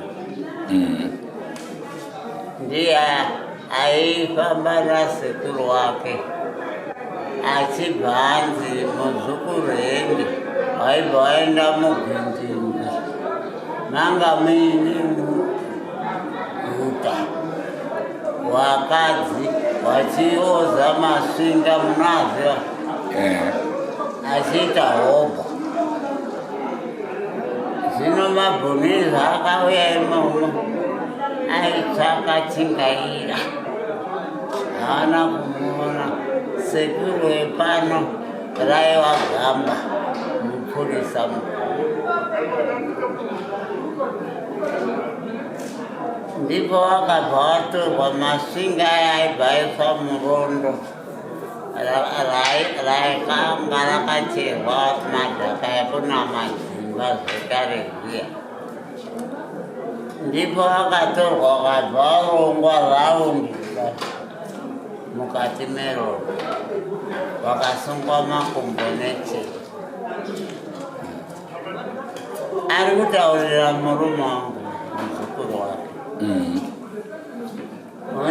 ndiye aifamba nasekuru wake achibva anzi muzukuru hende waibva waenda mugwindingwi manga muine guta wakadzi wachioza masvinga munoaziva achiita hobho. Zvino mabhunu zvaakauya imomo aitsvaka Chingaira, haana kumuona. Sekuru wepano raiva gamba mupurisa mukuru, ndipo wakabva watorwa masvinga aya aibva aiswa murondo raikanga rakacherwa madhaka ekunama dzimba zvekare zviya, ndipo akatorwa akabva arongwa raundi mukati merondo, vakasungwa makumbo nechii. Ari kutaurira murume wangu muzukuru wake.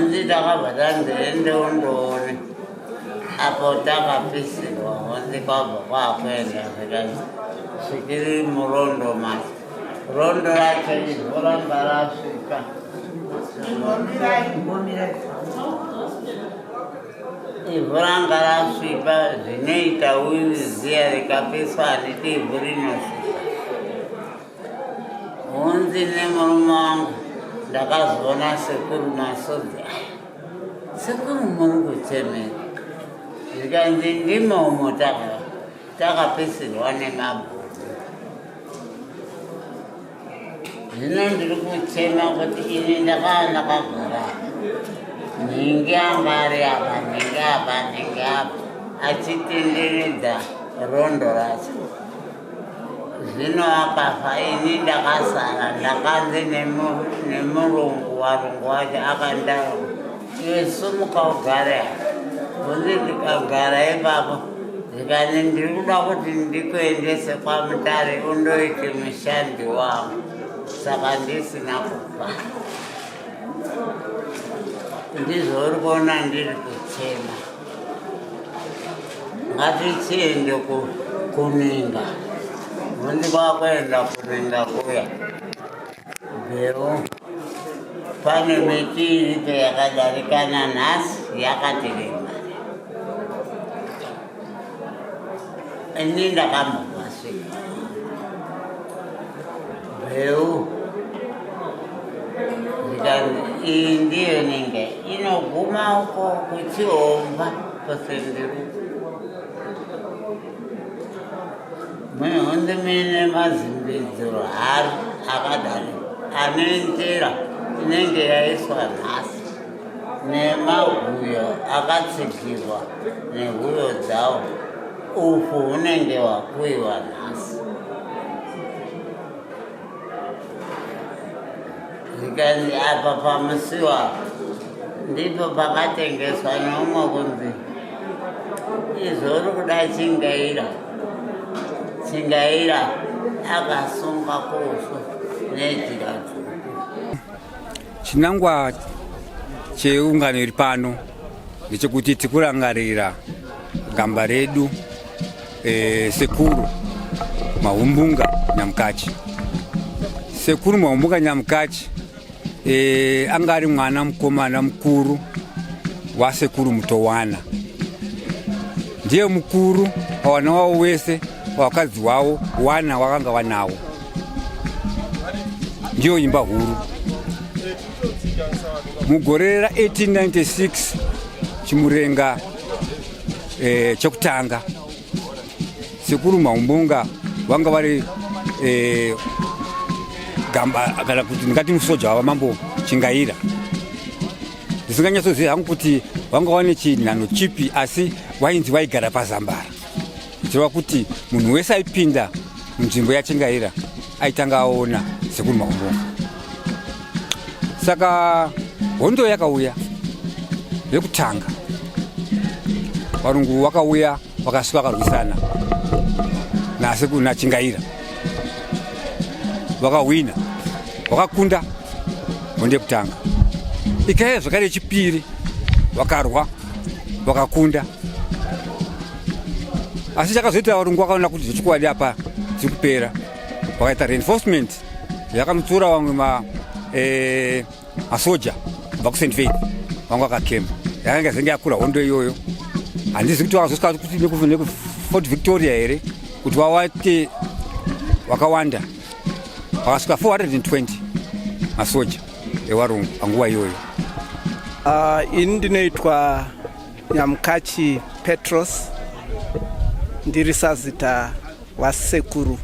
Hunzi takabva tanzi ende undoone apo takapisirwa hunzi kwabva kwakuenda zvikanzi svikiri murondo macho rondo racho ivhu ranga rasvika ivhu ranga rasvipa zvinoita uyu ziya rikapiswa handiti ivhu rinosvipa Hunzi nemurume wangu ndakazoona sekuru masodzi aya. Sekuru muri kuchemera. Zvikanzi ndimo umo takapisirwa nemabhuru. Zvino ndiri kuchema kuti ini ndakava ndakagara nhingi anga ari apa nhingi apa nhingi apa achitenderedza rondo racho. Zvino akafa ini ndakasara ndakanzi nemurungu warungu wacho akandaro iwe sumuka ugare apa kunzi ndikagara ipapo zvikanzi ndiri kuda kuti ndikuendese kwamutare undoite mushandi wangu saka ndisina kufa ndizvo uri kuona ndiri kuchema Ngatichiende kuninga. Mundi kwakuenda kuninga kuya. Bhero pane miti iripo yakadarikana nhasi yakatirema. Ini ndakambovasvika. Mbeu zvikanzi iyi ndiyo inenge inoguma uko kuchihomba kusenderu muhunzi muine mazimbidziro hari akadari ane nzira inenge yaiswa nhasi nemaguyo akatsigirwa nehuyo dzawo Ufu hunenge hwakuiwa nhasi. Zvikanzi apa pamusiwo apa ndipo pakatengeswa neumwe kunzi izvo uri kuda chingaira chingaira akasunga kuuso nejira dzvuku. Chinangwa cheungano iri pano ndechekuti tikurangarira gamba redu e, sekuru Mahumbunga Nyamukachi. Sekuru Mahumbunga Nyamukachi e, anga ari mwana mukomana mukuru wasekuru Mutowana, ndiye mukuru pawana wavo wese pavakadzi wavo wana wakanga wanawo, ndiyo imba huru. Mugore ra 1896 Chimurenga e, chekutanga sekuru Mahumbunga vanga vari e, gamba kana kuti ndingati musoja wava mambo Chingaira ndisinganyatsoziva hangu kuti vanga vane chinhano chipi asi wainzi vaigara pazambara zvichireva kuti munhu wese aipinda munzvimbo yachingaira aitanga aona sekuru Mahumbunga saka hondo yakauya yekutanga varungu vakauya vakasvika vakarwisana nasekuru nachingaira vakahwina vakakunda hondo yekutanga ikaiya zvakare yechipiri vakarwa vakakunda asi chakazoita varungu vakaona kuti zvechokwadi apa dziri kupera vakaita reinforcement yakanotora vamwe ma eh, masoja kubva kuSt Faith vanga vakakemba yakanga zenge yakura hondo iyoyo handizi kuti vakazosvika kuti nekuFort Victoria here kuti vawate vakawanda vakasvika 420 masoja ewarungu panguva iyoyo. Ini ndinoitwa Nyamukachi Petros, ndiri sazita wasekuru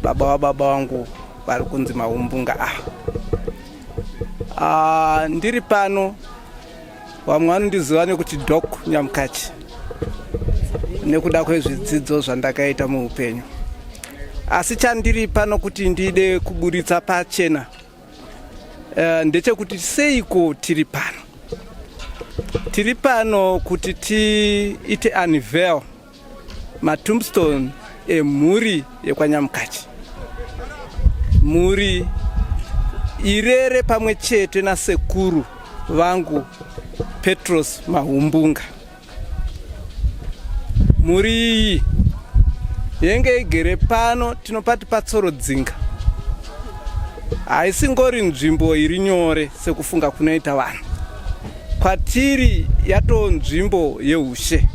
baba wababa wangu vari kunzi Mahumbunga ava. Ndiri pano, vamwe vanondiziva nekuti Doc Nyamukachi nekuda kwezvidzidzo zvandakaita muupenyu, asi chandiri pano kuti ndide kuburitsa pachena ndechekuti seiko tiri pano. Tiri pano kuti tiite unveil matombstone emhuri yekwaNyamukachi, mhuri irere pamwe chete nasekuru. vangu Petros Mahumbunga. Mhuri iyi yenge igere pano tinopati patsorodzinga. Haisingori nzvimbo iri nyore sekufunga kunoita vanhu. Kwatiri yatoo nzvimbo yeushe.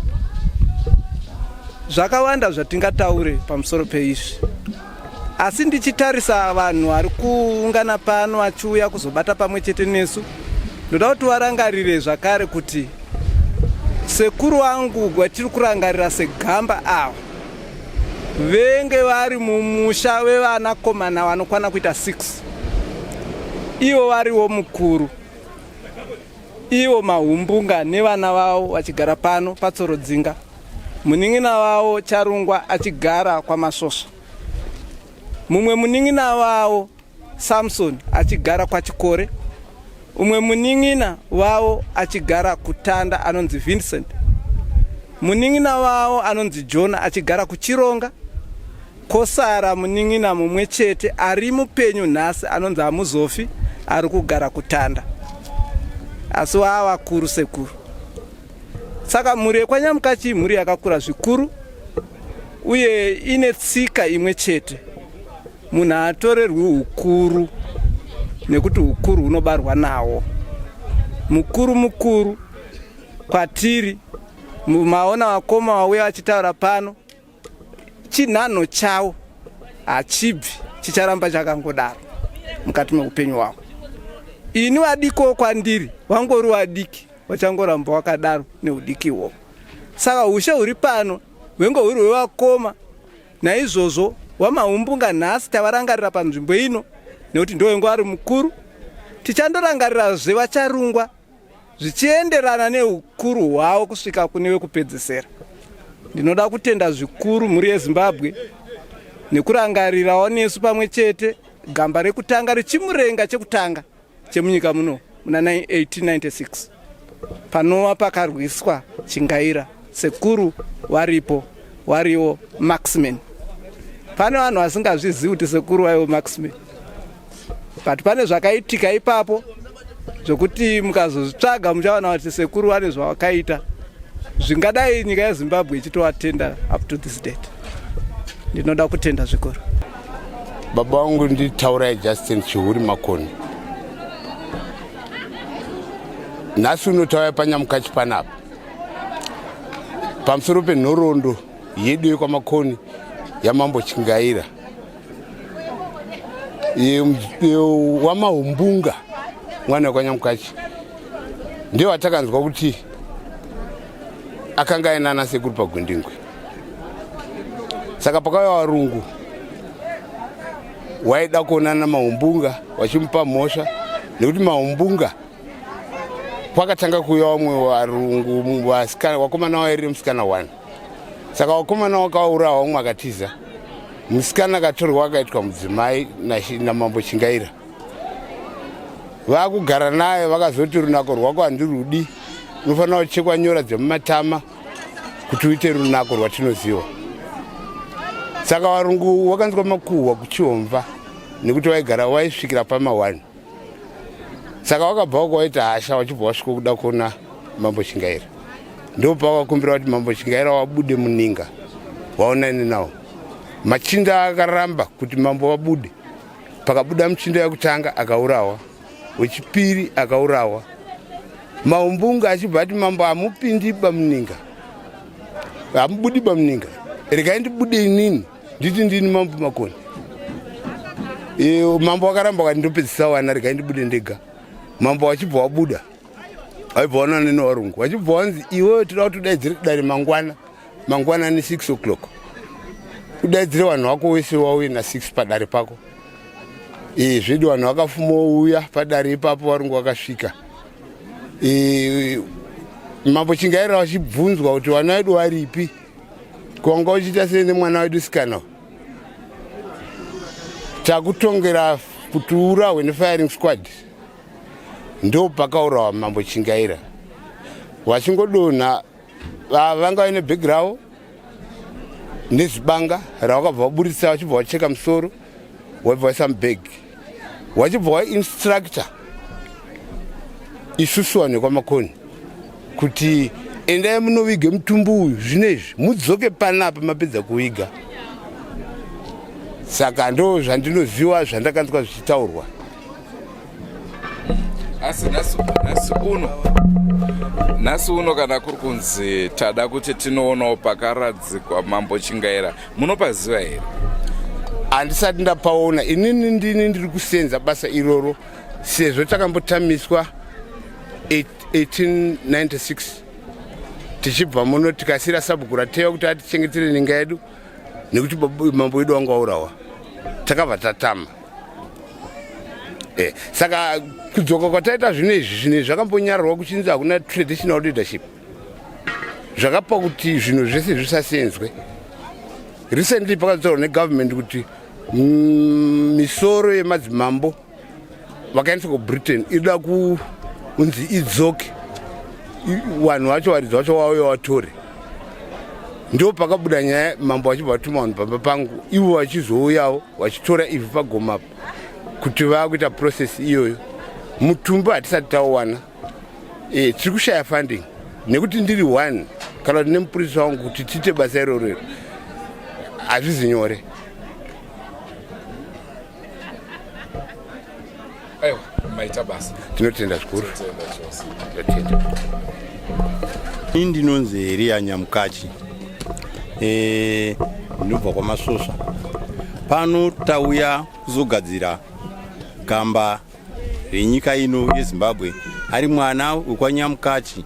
Zvakawanda zvatingataure pamusoro peizvi. Asi ndichitarisa vanhu vari kuungana pano vachiuya kuzobata pamwe chete nesu, ndoda kuti varangarire zvakare kuti sekuru vangu vatiri kurangarira segamba ava venge vari mumusha wevanakomana vanokwana kuita 6 ivo variwo mukuru ivo mahumbunga nevana vavo vachigara pano patsorodzinga munin'ina wavo charungwa achigara kwamasvosva mumwe munin'ina wavo samson achigara kwachikore umwe munin'ina wavo achigara kutanda anonzi vincent munin'ina wavo anonzi jona achigara kuchironga Kosara munin'ina mumwe chete ari mupenyu nhasi anonzi Hamuzofi ari kugara kutanda asi waavakuru sekuru. Saka mhuri yekwaNyamukachi imhuri yakakura zvikuru uye ine tsika imwe chete. Munhu haatorerwi ukuru nekuti ukuru hunobarwa nawo. Mukuru mukuru kwatiri maona vakoma vauya vachitaura pano chinhanho chawo hachibvi chicharamba chakangodaro mukati meupenyu hwavo ini vadikowo kwandiri wangori wadiki wachangoramba wakadaro neudiki ihwohwo saka ushe huri pano hwenge huri hwevakoma naizvozvo wamahumbunga nhasi tavarangarira panzvimbo ino nekuti ndowenge ari mukuru tichandorangarirazve vacharungwa zvichienderana neukuru hwavo kusvika kune wekupedzesera. Ndinoda kutenda zvikuru mhuri yeZimbabwe nekurangarirawo nesu pamwe chete gamba rekutanga rechimurenga chekutanga chemunyika muno muna 1896 panova pakarwiswa Chingaira sekuru waripo wariwo Maxman. Pane vanhu vasingazvizivi kuti sekuru waiwo Maxman. but pane zvakaitika ipapo zvokuti mukazozvitsvaga muchaona kuti sekuru vane zvavakaita zvingadai nyika yezimbabwe ichitovatenda up to this date ndinoda kutenda zvikuru baba vangu nditaurai justin chihuri makoni nhasi unotauya panyamukachi panapa pamusoro penhoroondo yedu yekwamakoni yamambo chingaira wamahumbunga mwana wekwanyamukachi ndiye watakanzwa kuti akanga aina ana sekuru pagwindingwi saka pakauya varungu waida kuonana mahumbunga wachimupa mhosva nekuti mahumbunga kwakatanga kuuya vamwe varungu vakomana wairire musikana one saka vakomana wakaurawa umwe akatiza musikana akatorwa akaitwa mudzimai namambo chingaira vakugara naye vakazoti runako rwako handirudi unofanira kuchekwa nyora dzemumatama kuti uite runako rwatinoziva saka varungu wakanzwa makuhwa kuchihomva nekuti waigara waisvikira pamahwani saka wakabva wako waita hasha wachibva wasvika kuda kuona mambo chingaira ndopawakakumbira kuti mambo chingaira wabude muninga waonane nawo machinda akaramba kuti mambo wabude pakabuda muchinda wekutanga akaurawa wechipiri akaurawa maumbunga achibva ati mambo hamupindi bamuninga hamubudi bamuninga regai ndibude inini nditi ndini mambo makoni e, mambo wakaramba wakati ndopedzisa wana regai ndibude ndega mambo wachibva wabuda waibva wanana newarungu wachibva wanzi iwewe toda kuti udaidzire kudare mangwana mangwana ni 6 o'clock udaidzire vanhu vako wese wauye na 6 padare pako e, zvedi vanhu vakafumouya padare ipapo varungu vakasvika e, mambo chingaira vachibvunzwa kuti vana vedu varipi Kwanga uchiita sei nemwana wedu sikana? Takutongera kuti urahwe nefiring squad. Ndo pakaurawa mambo Chingaira. Wachingodonha vanga vaine bhegi ravo nezibanga ravakabva vaburitsa vachibva vacheka musoro waibva vaisa mubhegi wachibva wainstructor. isusu vanhu vekwaMakoni kuti endai munovige mutumbi uyu zvino izvi mudzoke panapa mapedza kuviga. Saka ndo zvandinoziva zvandakanzwa zvichitaurwa. Asi nhasi uno nhasi uno kana kuri kunzi tada kuti tinoonawo pakaradzikwa Mambo Chingaira, munopaziva here? Handisati ndapaona inini, ndini ndiri kusenza basa iroro sezvo takambotamiswa 1896 tichibva muno tikasira sabhuku Ratewa kuti atichengetere ninga yedu nekuti mambo wedu wanga waurawa, takabva tatama. Saka kudzoka kwataita zvino izvi, zvinhu izvi zvakambonyararwa kuchinzi hakuna traditional leadership, zvakapa kuti zvinhu zvese zvisasenzwe. Recently pakataurwa negovernment kuti misoro yemadzimambo vakaendeswa kuBritain inoda kunzi idzoke, vanhu vacho varidzi vacho vauya vatore. Ndo pakabuda nyaya, mambo vachibva vatuma vanhu pamba pangu, ivo vachizouyawo vachitora ivhu pagomapa kuti vakuita process iyoyo. Mutumbi hatisati tauwana. Tiri kushaya funding nekuti ndiri one kana kuti nemupurisa wangu kuti tiite basa iroro iro hazvizi nyore. Aiwa, maita basa. Tinotenda zvikuru. Tinotenda. Ini ndinonzi Eriya Nyamukachi, ndinobva kwaMasvosva. Pano tauya kuzogadzira gamba renyika ino yeZimbabwe, ari mwana wekwaNyamukachi,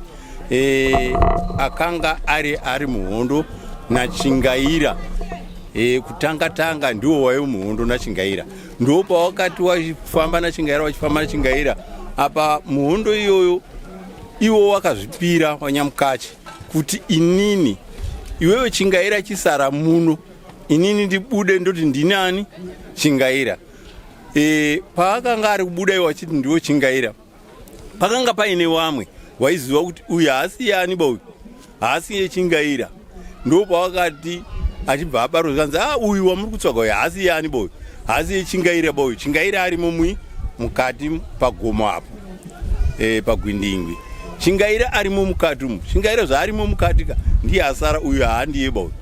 akanga ari muhondo naChingaira. Kutanga tanga ndiwo waive muhondo naChingaira, ndo pawakati wachifamba naChingaira, wachifamba naChingaira. Apa muhondo iyoyo iwo wakazvipira waNyamukachi kuti inini, iwewe Chingaira chisara muno, inini ndibude ndoti ndini ani Chingaira. Paakanga ari kubuda iwo achiti ndiwo Chingaira, pakanga paine wamwe waiziva kuti uyu haasi yani ba, uyu haasi yeChingaira. Ndo pawakati achibva abarwa zvikanzi, a uyu wamuri kutsvaga uyu haasi yani ba, uyu haasi yeChingaira ba, uyu Chingaira arimo mui mukati pagomo apo, pagwindingwi. Chingaira arimo mukati umu, Chingaira zvaarimo mukati ka ndiye asara, uyu haandiye ba uyu.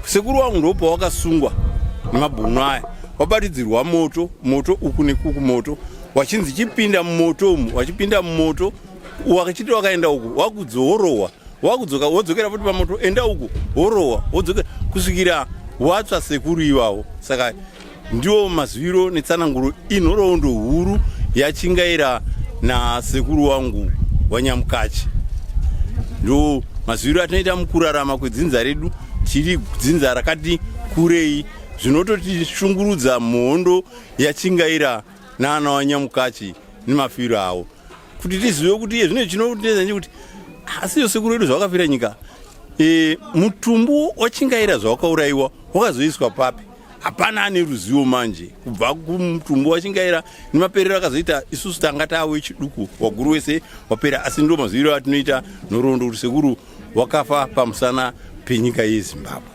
Sekuru wangu ndo pawakasungwa nemabhunu aya, wabatidzirwa moto, moto uku nekuku, moto wachinzi chipinda mumoto umu, wachipinda mumoto, wakachiti wakaenda uku wakudzorohwa, wakudzoka wodzokera futi pamoto, enda uku worohwa, wodzokera kusvikira watsva sekuru ivavo. Saka ndiwo maziviro netsananguro inhoroondo huru yaChingaira nasekuru wangu waNyamukachi. Ndo maziviro atinoita mukurarama kwedzinza redu. Tiri dzinza rakati kurei, zvinototishungurudza muhondo yaChingaira naana waNyamukachi nemafiro avo, kuti tizive kuti iye zvino chinotinetsa ndechekuti asi iyo sekuru wedu zvawakafira nyika, mutumbu waChingaira zvawakaurayiwa wakazoiswa papi? Hapana ane ruzivo manje kubva kumutumbu waChingaira nemaperero akazoita. Isusu tanga tave chiduku, waguru wese wapera, asi ndo maziviro atinoita nhoroondo kuti sekuru wakafa pamusana penyika yeZimbabwe.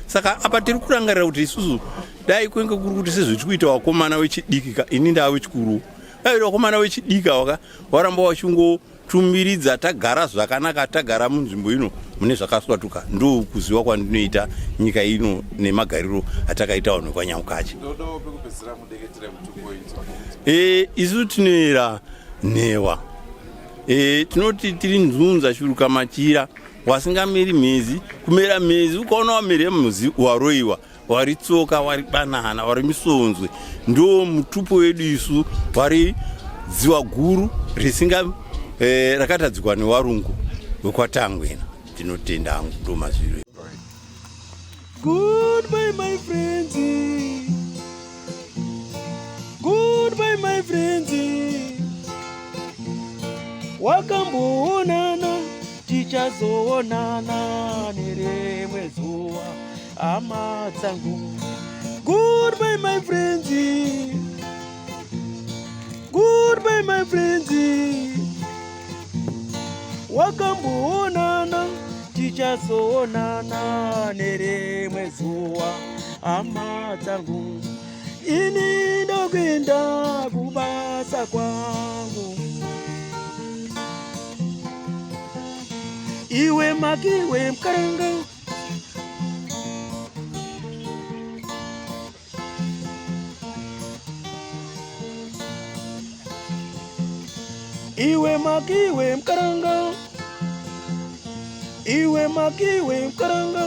Saka apa tiri kurangarira kuti isusu dai kwenge kuri kuti sezvitiri kuita wakomana wechidiki ka, ini ndava wechikuru, dai wakomana wechidiki waka waramba wachingotumiridza, tagara zvakanaka, tagara munzvimbo ino mune zvakaswatuka. Ndo kuziva kwandinoita nyika ino nemagariro atakaita vanhu vekwaNyamukachi. Isu tinoera nhewa, tinoti tiri nzunza shuruka machira wasingameri mhezi, kumera mhezi ukaona wamere mhuzi waroiwa, wari tsoka, wari banana, wari misonzwe. Ndo mutupo wedu isu, wari dziwa guru risinga rakatadzikwa newarungu wekwaTangwena. Ndinotenda hangu, ndo mazviro. Goodbye my friends. Goodbye my friends. Wakamboonana, tichazoonana nerimwe zuva, hama dzangu. Goodbye my friends. Goodbye my friends. Wakamboonana, tichazoonana nerimwe zuva, hama dzangu. Ini ndokuenda kubasa kwangu. Iwe makiwe mukaranga. Iwe makiwe mukaranga. Iwe makiwe mukaranga.